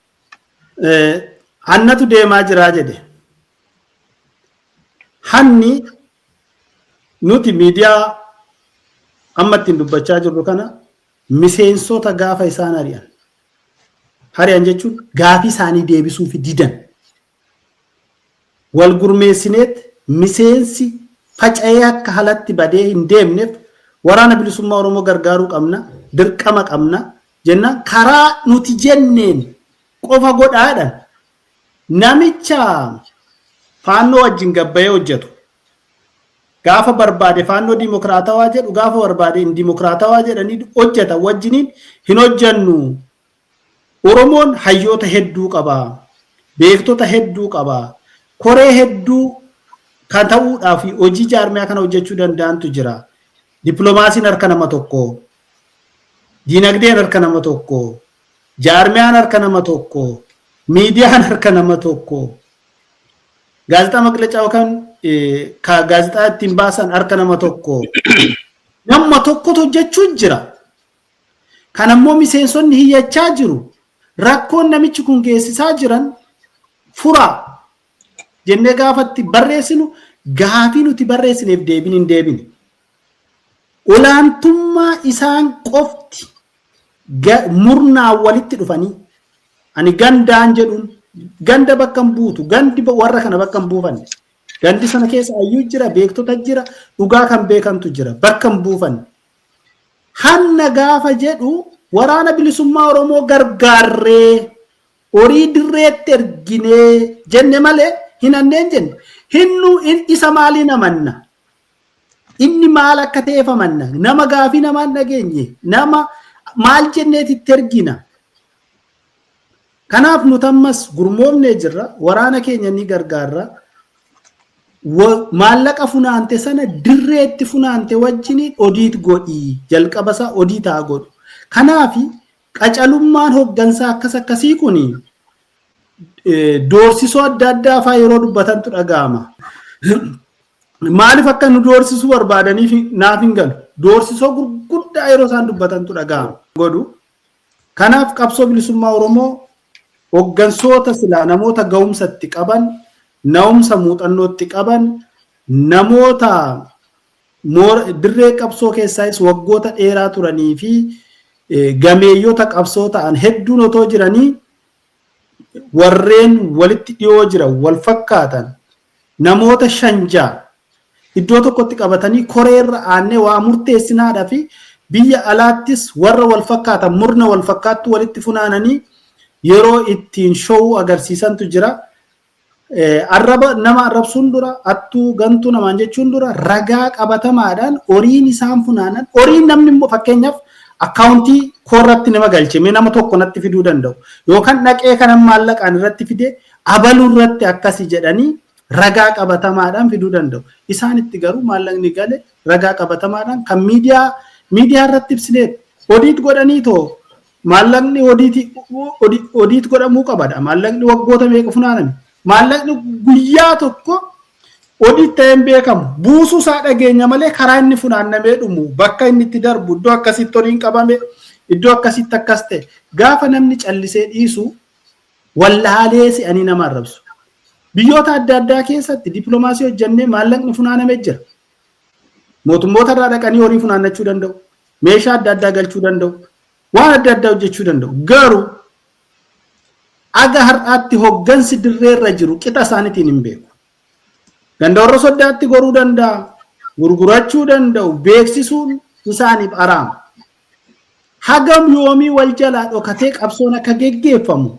Hannatu deemaa jiraa jedhe. Hanni nuti miidiyaa amma ittiin dubbachaa jirru kana miseensota gaafa isaan ari'an. Ari'an jechuun gaafii isaanii deebisuuf didan. Wal gurmeessineet miseensi faca'ee akka halatti badee hin deemneef waraana bilisummaa Oromoo gargaaruu qabna, dirqama qabna jennaan karaa nuti jenneen qofa godhaadhaan namicha Faannoo wajjin gabbayee hojjetu gaafa barbaade Faannoo dimokiraatawaa jedhu, gaafa barbaade hin dimokiraatawaa jedhanii hojjetan wajjiniin hin hojjennu. Oromoon hayyoota hedduu qaba. Beektota hedduu qaba. Koree hedduu kan ta'uudhaaf hojii jaarmiyaa kana hojjechuu danda'antu jira. Dippiloomaasiin harka nama tokko, diinagdeen harka nama tokko, jaarmiyaan harka nama tokko, miidiyaan harka nama tokko, gaazexaa maqlacaa yookaan gaazexaa ittiin baasan harka nama tokko. Nama tokkotu hojjechuu jira. Kan ammoo miseensonni hiyyachaa jiru. Rakkoon namichi kun geessisaa jiran furaa jennee gaafatti barreessinu, gaafii nuti barreessineef deebiin hin deebine. Olaantummaa isaan qofti murnaan walitti dhufanii, ani gandaan jedhuun ganda bakka hin buutu, gandi warra kana bakka hin buufanne. Gandi sana keessa hayyuu jira, beektota jira, dhugaa kan beekantu jira, bakka hin buufanne. Hanna gaafa jedhu waraana bilisummaa Oromoo gargaarree horii dirreetti erginee jenne malee hin hanneen jenne. Hinnu isa maaliin amanna? Inni maal akka ta'eef amanna? Nama gaafii namaan dhageenye, nama maal jenneetitti ergina? Kanaaf nuti ammas gurmoofnee jirra, waraana keenya ni gargaarra. Maallaqa funaante sana dirreetti funaante wajjin odiit godhii, jalqaba isaa odiit haa godhu. Kanaaf qacalummaan hooggansaa akkas akkasii kun doorsisoo adda addaa fa'aa yeroo dubbatantu dhaga'ama. Maaliif akka nu doorsisuu barbaadaniif naaf hin galu. Doorsisoo gurguddaa yeroo isaan dubbatantu dhaga'ama. Godhu. Kanaaf qabsoo bilisummaa Oromoo hooggansoota silaa namoota ga'umsatti qaban, na'umsa muuxannootti qaban, namoota dirree qabsoo keessaayis waggoota dheeraa turanii fi gameeyyota qabsoo ta'an hedduun otoo jiranii, warreen walitti dhiyoo jiran wal fakkaatan namoota 5-6 iddoo tokkotti qabatanii koreerra aannee waa murteessinaadhaa fi biyya alaattis warra wal fakkaatan murna wal fakkaattu walitti funaananii yeroo ittiin showuu agarsiisantu jira. Arraba nama arrabsuun dura, attuu gantuu namaan jechuun dura, ragaa qabatamaadhaan horiin isaan funaanan, horiin namni immoo fakkeenyaaf akkaawuntii koorratti nama galche mee nama tokko natti fiduu danda'u yookaan dhaqee kanan maallaqaan irratti fide abaluu irratti akkasi jedhanii ragaa qabatamaadhaan fiduu danda'u. Isaanitti garuu maallaqni gale ragaa qabatamaadhaan kan miidiyaa irratti ibsineet odiit godhanii too maallaqni odiit godhamuu qabadha. Maallaqni waggoota meeqa funaaname? Maallaqni guyyaa tokko odiit ta'een beekamu. Buusuu isaa dhageenya malee karaa inni funaannamee dhumu, bakka inni itti darbu, iddoo akkasitti horiin qabame, iddoo akkasitti akkas ta'e. Gaafa namni callisee dhiisu wallaalee se'anii nama arrabsu. Biyyoota adda addaa keessatti dippiloomaasii hojjennee maallaqni funaanamee jira. Mootummoota irraa dhaqanii horii funaannachuu danda'u. Meeshaa adda addaa galchuu danda'u. Waan adda addaa hojjechuu danda'u. Garuu aga har'aatti hoggansi dirreerra jiru qixa isaaniitiin hin beeku. Ganda warra soddaatti goruu danda'a. Gurgurachuu danda'u. Beeksisuun isaaniif araama. Hagam yoomii wal jalaa dhokatee qabsoon akka geggeeffamu,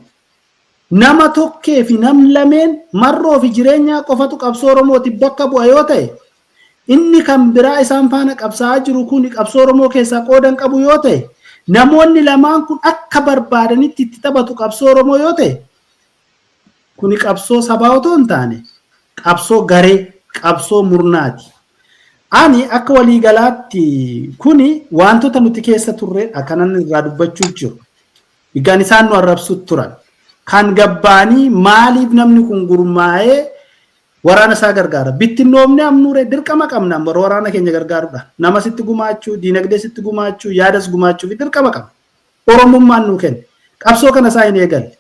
nama tokkee fi nam lameen marroo fi jireenyaa qofatu qabsoo Oromootiif bakka bu'a yoo ta'e, inni kan biraa isaan faana qabsaa'aa jiru kun qabsoo Oromoo keessaa qooda hin qabu yoo ta'e, namoonni lamaan kun akka barbaadanitti itti taphatu qabsoo Oromoo yoo ta'e, kuni qabsoo sabaa otoo hin taane qabsoo garee, qabsoo murnaati. Ani akka waliigalaatti kuni wantoota nuti keessa turredha kanan irraa dubbachuu jiru. Egaan isaan nu arrabsu turan. Kan gabbaanii maaliif namni kun gurmaa'ee waraana isaa gargaara? Bittinnoomne amnuure dirqama qabna amma waraana keenya gargaaruudha. Nama sitti gumaachuu, diinagdee sitti gumaachuu, yaadas gumaachuu fi dirqama qabna. Oromummaan nuu kenne. Qabsoo kana isaa hin eegalle.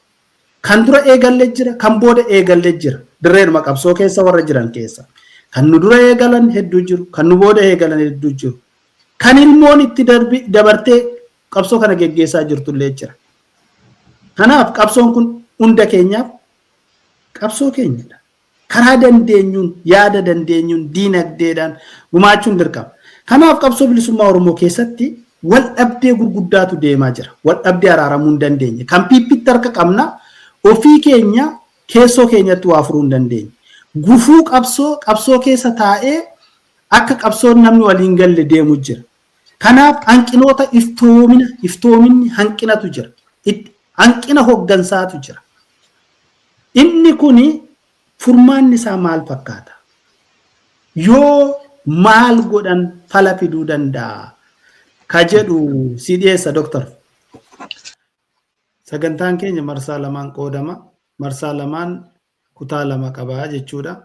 Kan dura eegalle jira, kan booda eegalle jira. Dirreedhuma qabsoo keessa warra jiran keessa. Kan nu dura eegalan hedduu jiru, kan nu booda eegalan hedduu jiru. Kan ilmoon itti dabartee qabsoo kana geggeessaa jirtullee jira. Kanaaf qabsoon kun hunda keenyaaf qabsoo keenyadha. Karaa dandeenyuun, yaada dandeenyuun, diinagdeedhaan gumaachuun dirqama. Kanaaf qabsoo bilisummaa Oromoo keessatti wal dhabdee gurguddaatu deemaa jira. Wal dhabdee araaramuu hin dandeenye. Kan PPtti harka qabna, ofii keenya keessoo keenyatti waa furuu hin dandeenye. Gufuu qabsoo qabsoo keessa taa'ee akka qabsoon namni waliin galle deemu jira. Kanaaf hanqinoota iftoomina iftoominni hanqinatu jira. Hanqina hoggansaatu jira. Inni kuni furmaanni isaa maal fakkaata? Yoo maal godhan fala fiduu danda'a? Ka jedhu si dhiyeessa, Doktor. Sagantaan keenya marsaa lamaan qoodama. Marsaa lamaan kutaa lama qabaa jechuudha.